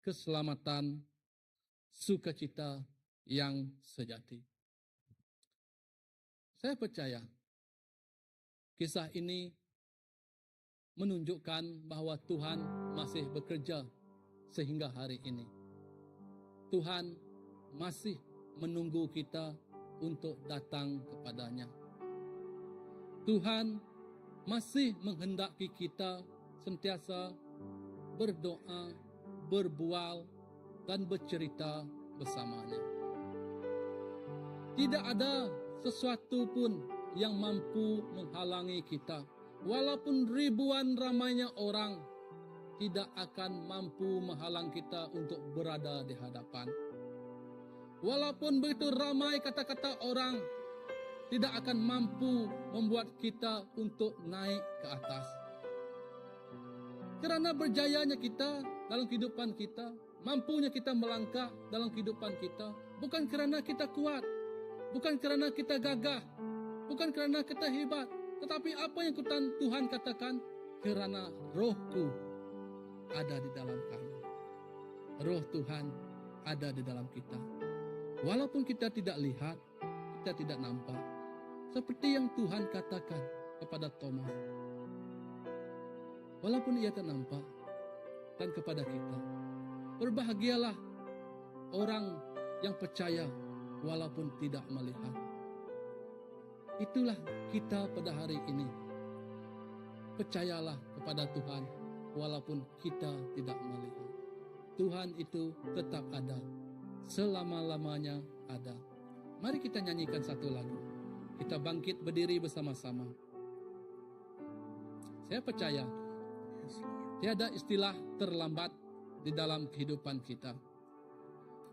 keselamatan sukacita yang sejati. Saya percaya kisah ini menunjukkan bahawa Tuhan masih bekerja sehingga hari ini. Tuhan masih menunggu kita untuk datang kepadanya. Tuhan masih menghendaki kita sentiasa berdoa, berbual dan bercerita bersamanya. Tidak ada sesuatu pun yang mampu menghalangi kita. Walaupun ribuan ramainya orang tidak akan mampu menghalang kita untuk berada di hadapan. Walaupun begitu ramai kata-kata orang tidak akan mampu membuat kita untuk naik ke atas. Kerana berjayanya kita dalam kehidupan kita, mampunya kita melangkah dalam kehidupan kita, bukan kerana kita kuat, bukan kerana kita gagah, bukan kerana kita hebat, tetapi apa yang Tuhan katakan, kerana rohku ada di dalam kamu. Roh Tuhan ada di dalam kita. Walaupun kita tidak lihat, kita tidak nampak. Seperti yang Tuhan katakan kepada Thomas. Walaupun ia tak nampak dan kepada kita. Berbahagialah orang yang percaya walaupun tidak melihat. Itulah kita pada hari ini. Percayalah kepada Tuhan walaupun kita tidak melihat. Tuhan itu tetap ada. Selama-lamanya ada. Mari kita nyanyikan satu lagu. Kita bangkit berdiri bersama-sama. Saya percaya tiada istilah terlambat di dalam kehidupan kita.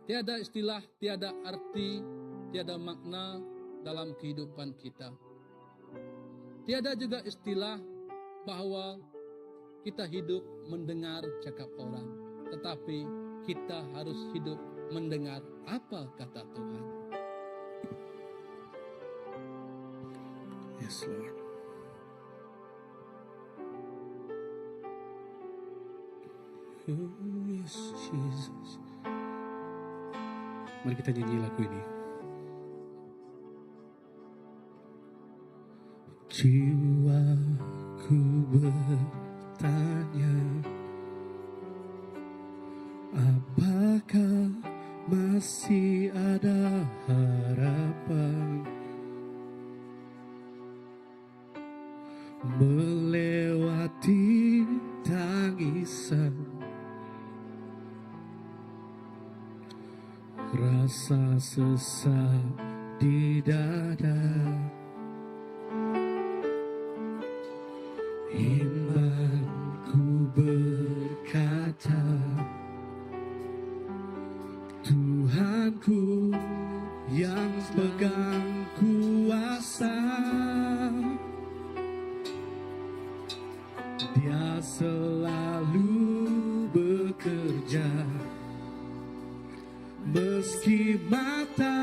Tiada istilah, tiada arti, tiada makna dalam kehidupan kita. Tiada juga istilah bahawa kita hidup mendengar cakap orang, tetapi kita harus hidup mendengar apa kata Tuhan. Yes, Lord. Oh, yes, Jesus. Mari kita nyanyi lagu ini. Jiwaku bertanya, apakah masih ada harapan melewati tangisan, rasa sesak di dada, imanku berkata, Tuhanku yang pegang kuasa, Dia selalu bekerja meski mata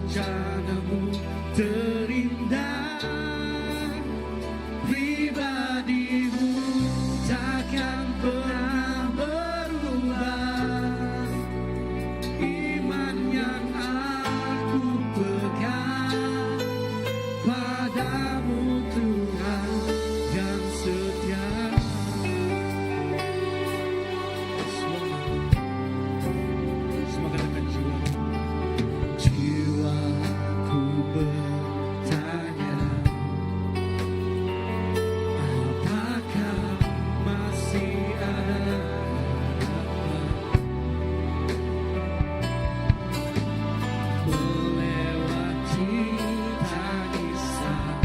Rencanamu terindah Pribadimu takkan pernah berubah Iman yang aku pegang Padamu Tuhan yang setia Semua katakan jiwa Jiwaku bertanya Apakah masih ada harapan Melewati tangisan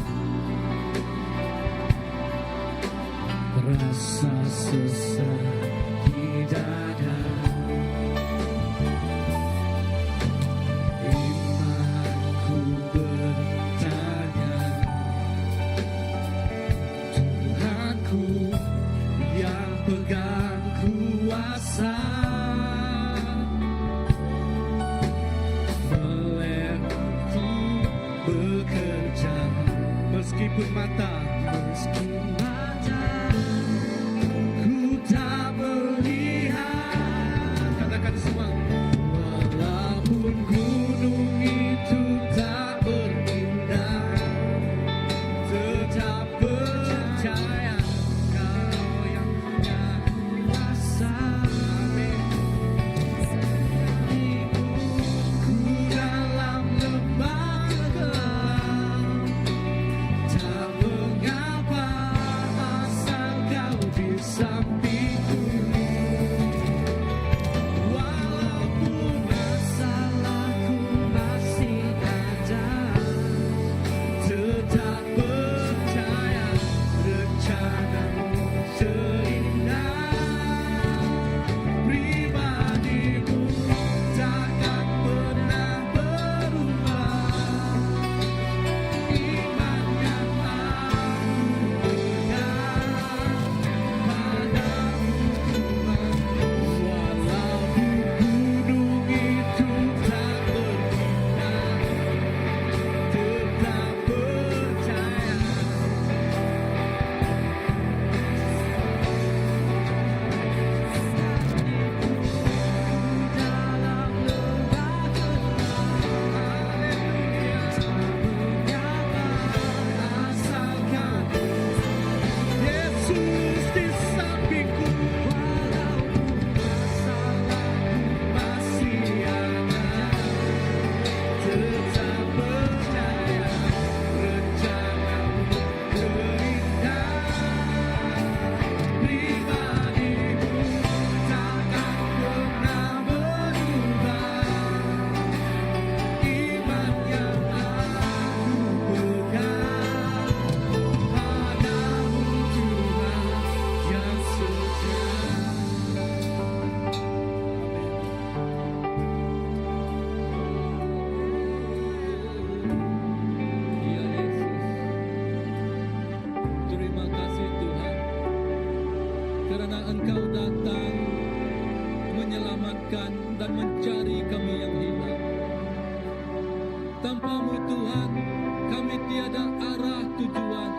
Rasa sesak di dada Imanku bertanya Tuhanku yang pegang kuasa Melewati bekerja Meskipun mata Meski mata Ku tak melihat Katakan semua Walaupun gunung itu tak berpindah Tetap percaya Kau yang punya kuasa Amin Ku dalam lembah kelam Tak mengapa asal kau di sampingku Walaupun masalahku masih ada Tetap percaya rencanamu terindah Pribadimu takkan pernah berubah Iman yang aku pegang padamu Tuhan Walaupun gunung itu tak berpindah Tetap percaya Dalam lembah Haleluya Tak mengapa Asal kau Yesus di sampingku Walaupun masalahku masih ada Tetap percaya rencanamu terindah Pribadimu takkan pernah berubah Iman yang aku pegang Padamu Tuhan yang setia Amin. Ya Yesus. Terima kasih Tuhan. Kerana Engkau datang menyelamatkan dan mencari kami yang hilang. Tanpamu Tuhan, kami tiada arah tujuan.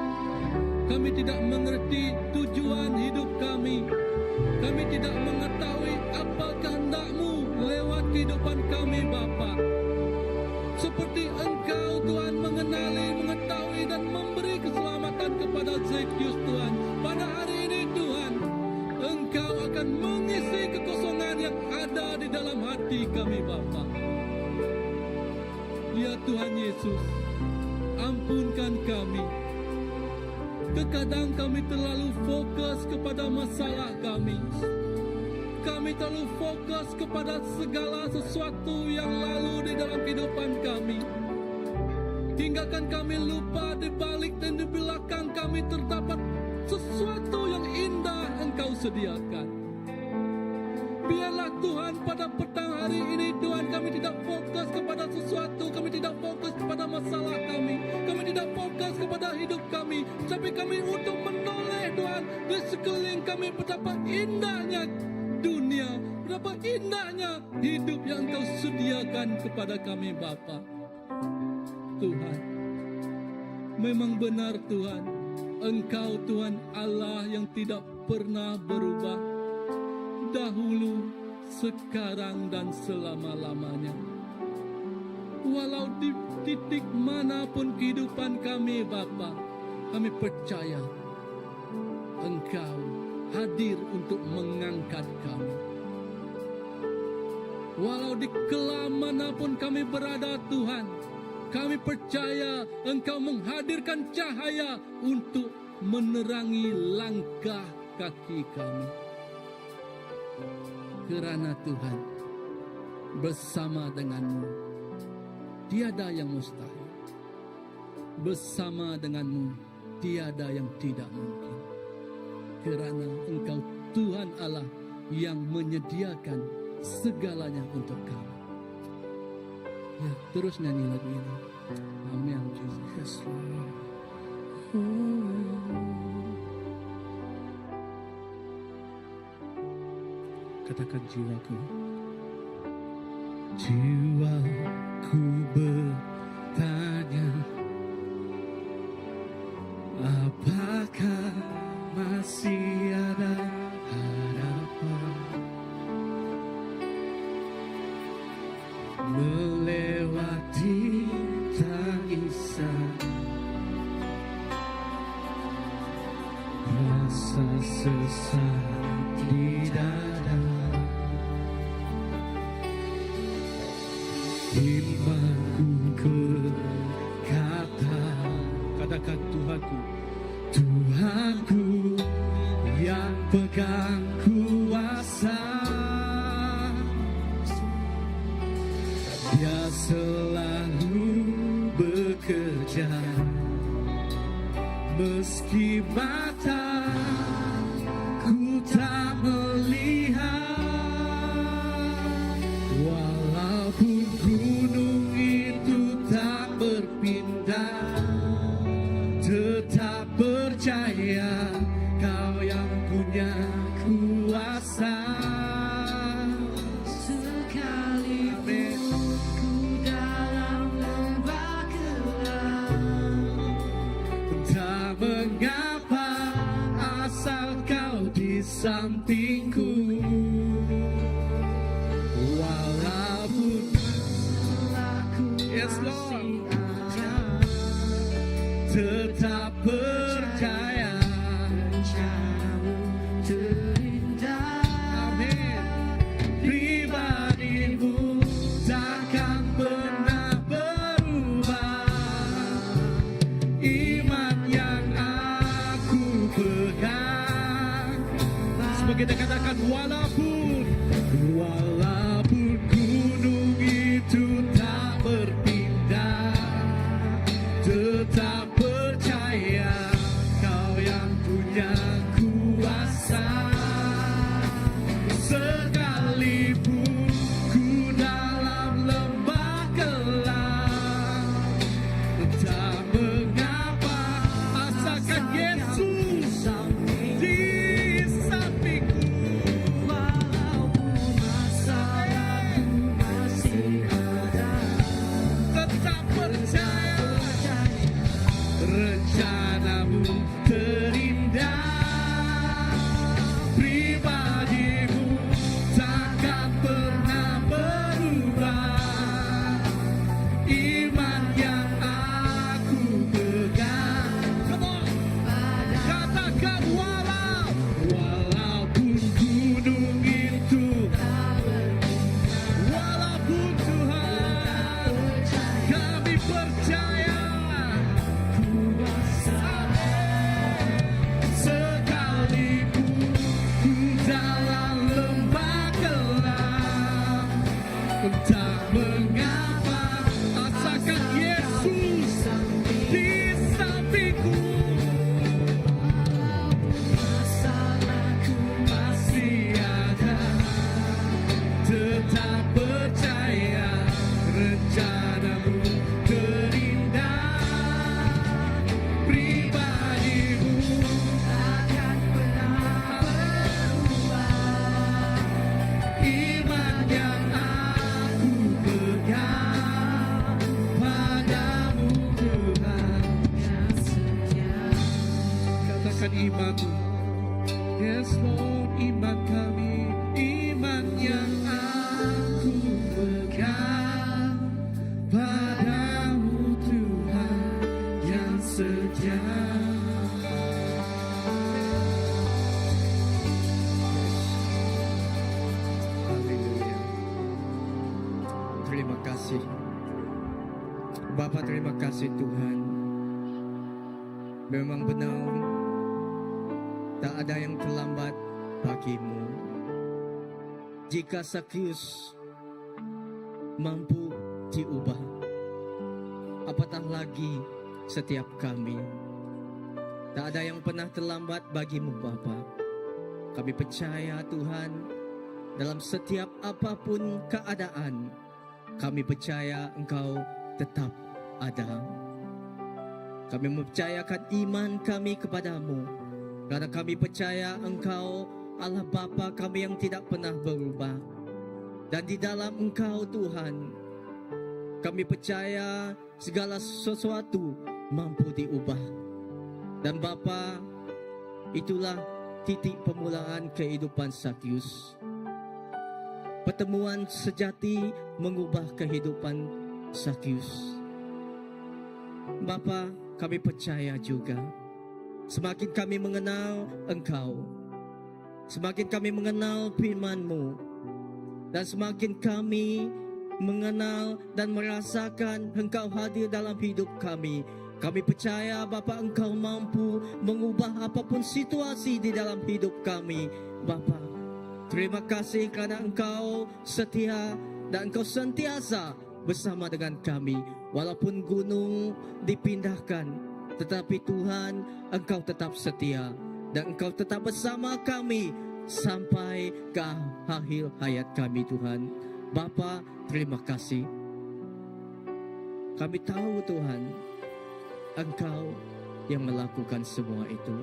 Kami tidak mengerti tujuan hidup kami. Kami tidak mengetahui apa kehendakmu lewat kehidupan kami Bapa. Seperti Engkau Tuhan mengenali, mengetahui dan memberi keselamatan kepada Zacchaeus Tuhan. Pada hari ini Tuhan, Engkau akan mengisi kekosongan yang ada di dalam hati kami Bapa. Ya Tuhan Yesus, ampunkan kami. Kekadang kami terlalu fokus kepada masalah kami. Kami terlalu fokus kepada segala sesuatu yang lalu di dalam kehidupan kami. Hinggakan kami lupa di balik dan di belakang kami terdapat sesuatu yang indah Engkau sediakan. Biarlah Tuhan pada petang hari ini Tuhan kami tidak fokus kepada sesuatu, kami tidak fokus kepada masalah kami, kami tidak fokus kepada hidup kami, tapi kami untuk menoleh Tuhan di sekeliling kami betapa indahnya dunia, betapa indahnya hidup yang Engkau sediakan kepada kami Bapa. Tuhan, memang benar Tuhan, Engkau Tuhan Allah yang tidak pernah berubah dahulu, sekarang dan selama-lamanya. Walau di titik manapun kehidupan kami Bapa, kami percaya Engkau hadir untuk mengangkat kami. Walau di kelam manapun kami berada Tuhan, kami percaya Engkau menghadirkan cahaya untuk menerangi langkah kaki kami. Kerana Tuhan bersama denganmu tiada yang mustahil. Bersama denganmu tiada yang tidak mungkin. Kerana Engkau Tuhan Allah yang menyediakan segalanya untuk kami. Ya, terus nyanyi lagu ini. Amin, Jesus. Yes, Lord. Oh. Katakan jiwaku. Jiwaku bertanya, apakah masih ada harapan melewati tangisan, rasa sesak di dada, imanku berkata, katakan Tuhanku, Tuhanku yang pegang kuasa, Dia selalu bekerja meski mata ku tak melihat, walaupun gunung itu tak berpindah, tetap percaya Kau yang punya kuasa. Sekalipun ku dalam lembah kelam, Tak mengapa asal Kau di sampingku, walaupun Aku Yes, Lord. masih ada. Tetap percaya Rencanamu terindah. Amin. Pribadimu takkan pernah berubah. Iman yang aku pegang. Sebagai kita katakan, walaupun, walaupun gunung itu tak berpindah, tetap percaya Kau yang punya kuasa. Sekalipun ku dalam lembah kelam, tak mengapa asalkan Yesus di sampingku. Walaupun masalahku masih ada, Tetap percaya rencanamu terindah. Pribadimu takkan pernah berubah. Iman yang aku pegang. Come on. Katakan walau, walaupun gunung itu, walaupun Tuhan, kami percaya. Amin. Padamu Tuhan yang setia. Haleluya. Terima kasih. Bapa terima kasih Tuhan. Memang benar tak ada yang terlambat bagimu. Jika Sakius mampu diubah, apatah lagi setiap kami. Tak ada yang pernah terlambat bagimu Bapa. Kami percaya Tuhan dalam setiap apapun keadaan, kami percaya Engkau tetap ada. Kami mempercayakan iman kami kepadamu kerana kami percaya Engkau Allah Bapa kami yang tidak pernah berubah. Dan di dalam Engkau Tuhan, kami percaya segala sesuatu mampu diubah. Dan Bapa, itulah titik permulaan kehidupan Sakius. Pertemuan sejati mengubah kehidupan Sakius. Bapa, kami percaya juga semakin kami mengenal Engkau, semakin kami mengenal firman-Mu, dan semakin kami mengenal dan merasakan Engkau hadir dalam hidup kami. Kami percaya Bapa Engkau mampu mengubah apapun situasi di dalam hidup kami. Bapa, terima kasih kerana Engkau setia dan Engkau sentiasa bersama dengan kami. Walaupun gunung dipindahkan, tetapi Tuhan Engkau tetap setia dan Engkau tetap bersama kami sampai ke akhir hayat kami Tuhan. Bapa, terima kasih. Kami tahu Tuhan, Engkau yang melakukan semua itu.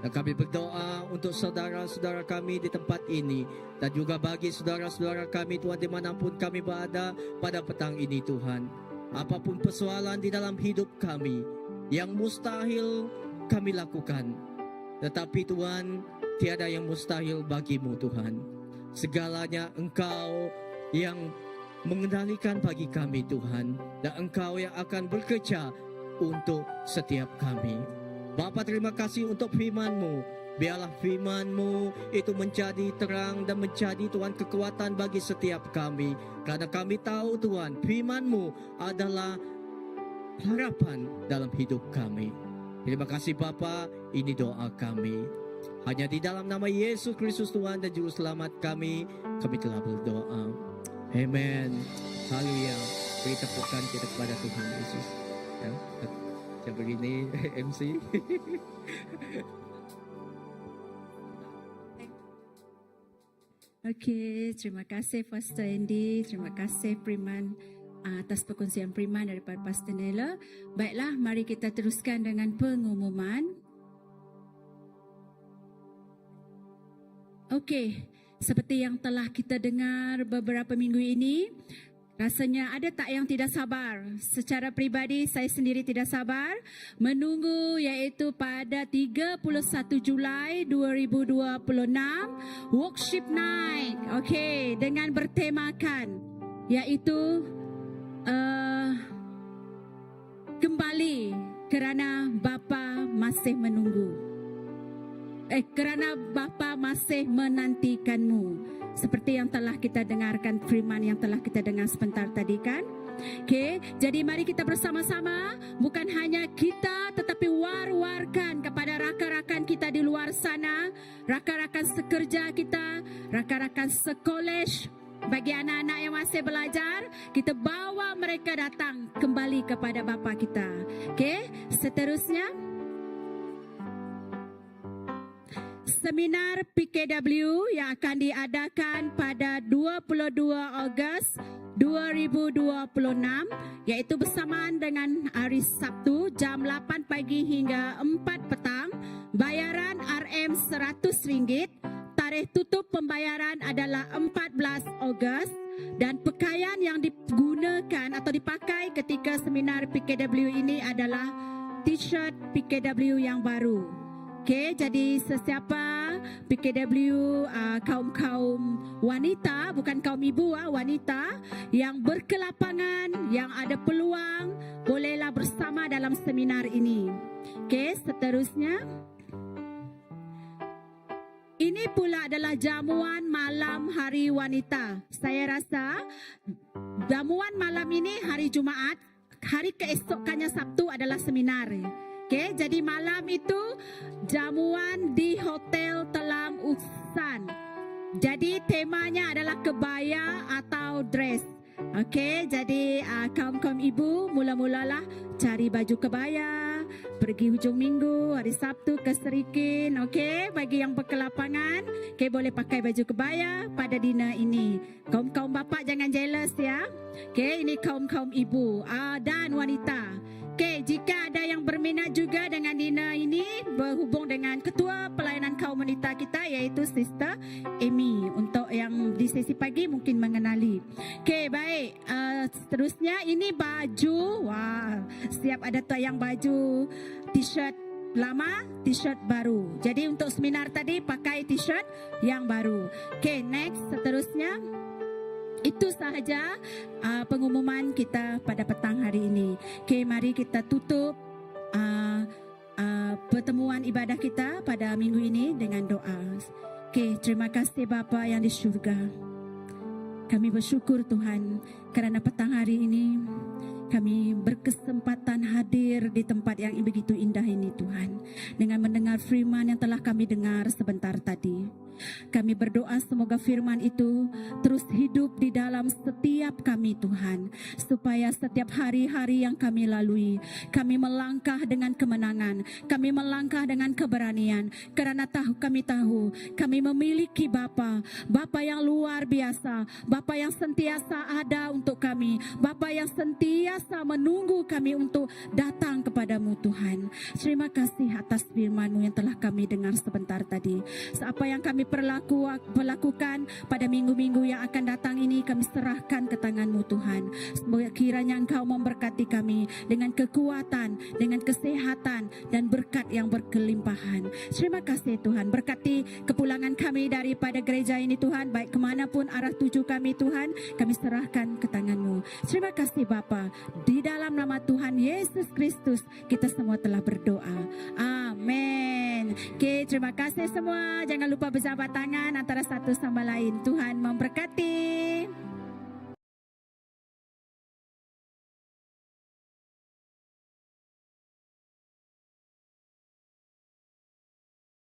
Dan kami berdoa untuk saudara-saudara kami di tempat ini dan juga bagi saudara-saudara kami Tuhan dimanapun kami berada pada petang ini Tuhan. Apapun persoalan di dalam hidup kami yang mustahil kami lakukan. Tetapi Tuhan, tiada yang mustahil bagimu Tuhan. Segalanya Engkau yang mengendalikan bagi kami Tuhan dan Engkau yang akan bekerja untuk setiap kami. Bapa terima kasih untuk firman-Mu. Biarlah firman-Mu itu menjadi terang dan menjadi Tuhan kekuatan bagi setiap kami. Karena kami tahu Tuhan, firman-Mu adalah harapan dalam hidup kami. Terima kasih Bapa, ini doa kami. Hanya di dalam nama Yesus Kristus Tuhan dan Juru Selamat kami, kami telah berdoa. Amen. Haleluya. Beri tepukan kita kepada Tuhan Yesus. Ya. Macam begini MC. Okey, terima kasih Pastor Andy, terima kasih Priman atas perkongsian Priman daripada Pastor Nella. Baiklah, mari kita teruskan dengan pengumuman. Okey, seperti yang telah kita dengar beberapa minggu ini, rasanya ada tak yang tidak sabar? Secara peribadi, saya sendiri tidak sabar menunggu iaitu pada 31 Julai 2026, Worship Night. Okey, dengan bertemakan iaitu kembali kerana Bapa masih menunggu. Kerana Bapa masih menantikanmu. Seperti yang telah kita dengarkan, firman yang telah kita dengar sebentar tadi kan. Okey, jadi mari kita bersama-sama, bukan hanya kita tetapi war-warkan kepada rakan-rakan kita di luar sana, rakan-rakan sekerja kita, rakan-rakan sekolej. Bagi anak-anak yang masih belajar, kita bawa mereka datang kembali kepada Bapa kita. Okey, seterusnya Seminar PKW yang akan diadakan pada 22 Ogos 2026, iaitu bersamaan dengan hari Sabtu jam 8 pagi hingga 4 petang. Bayaran RM 100 ringgit. Tarikh tutup pembayaran adalah 14 Ogos dan pakaian yang digunakan atau dipakai ketika seminar PKW ini adalah t-shirt PKW yang baru. Okey, jadi sesiapa PKW uh, kaum-kaum wanita, bukan kaum ibu ah, wanita yang berkelapangan, yang ada peluang, bolehlah bersama dalam seminar ini. Okey, seterusnya. Ini pula adalah jamuan malam hari wanita. Saya rasa jamuan malam ini hari Jumaat, hari keesokannya Sabtu adalah seminar. Okey, jadi malam itu jamuan di Hotel Telang Usan. Jadi temanya adalah kebaya atau dress. Okey, jadi uh, kaum-kaum ibu mula-mulalah cari baju kebaya, pergi hujung minggu, hari Sabtu ke Serikin, okey, bagi yang berkelapangan, okey boleh pakai baju kebaya pada dinner ini. Kaum-kaum bapa jangan jealous ya. Okey, ini kaum-kaum ibu uh, dan wanita. Okey, jika ada yang berminat juga dengan dinner ini berhubung dengan ketua pelayanan kaum wanita kita iaitu Sister Amy untuk yang di sesi pagi mungkin mengenali. Okey, baik. Uh, seterusnya ini baju. Wah, siap ada tu yang baju t-shirt lama, t-shirt baru. Jadi untuk seminar tadi pakai t-shirt yang baru. Okey, next seterusnya. Itu sahaja uh, pengumuman kita pada petang hari ini. Okey, mari kita tutup uh, uh, pertemuan ibadah kita pada minggu ini dengan doa. Okey, terima kasih Bapa yang di syurga. Kami bersyukur Tuhan kerana petang hari ini kami berkesempatan hadir di tempat yang begitu indah ini Tuhan. Dengan mendengar firman yang telah kami dengar sebentar tadi. Kami berdoa semoga firman itu terus hidup di dalam setiap kami Tuhan. Supaya setiap hari-hari yang kami lalui, kami melangkah dengan kemenangan, kami melangkah dengan keberanian. Kerana tahu kami tahu, kami memiliki Bapa, Bapa yang luar biasa, Bapa yang sentiasa ada untuk kami, Bapa yang sentiasa menunggu kami untuk datang kepadamu Tuhan. Terima kasih atas firman-Mu yang telah kami dengar sebentar tadi. Apa yang kami perlaku, perlakukan pada minggu-minggu yang akan datang ini kami serahkan ke tangan-Mu Tuhan. Semoga kiranya Engkau memberkati kami dengan kekuatan, dengan kesehatan dan berkat yang berkelimpahan. Terima kasih Tuhan. Berkati kepulangan kami daripada gereja ini Tuhan. Baik kemana pun arah tuju kami Tuhan, kami serahkan ke tangan-Mu. Terima kasih Bapa. Di dalam nama Tuhan Yesus Kristus kita semua telah berdoa. Amin. Okey, terima kasih semua. Jangan lupa berjabat tangan antara satu sama lain. Tuhan memberkati.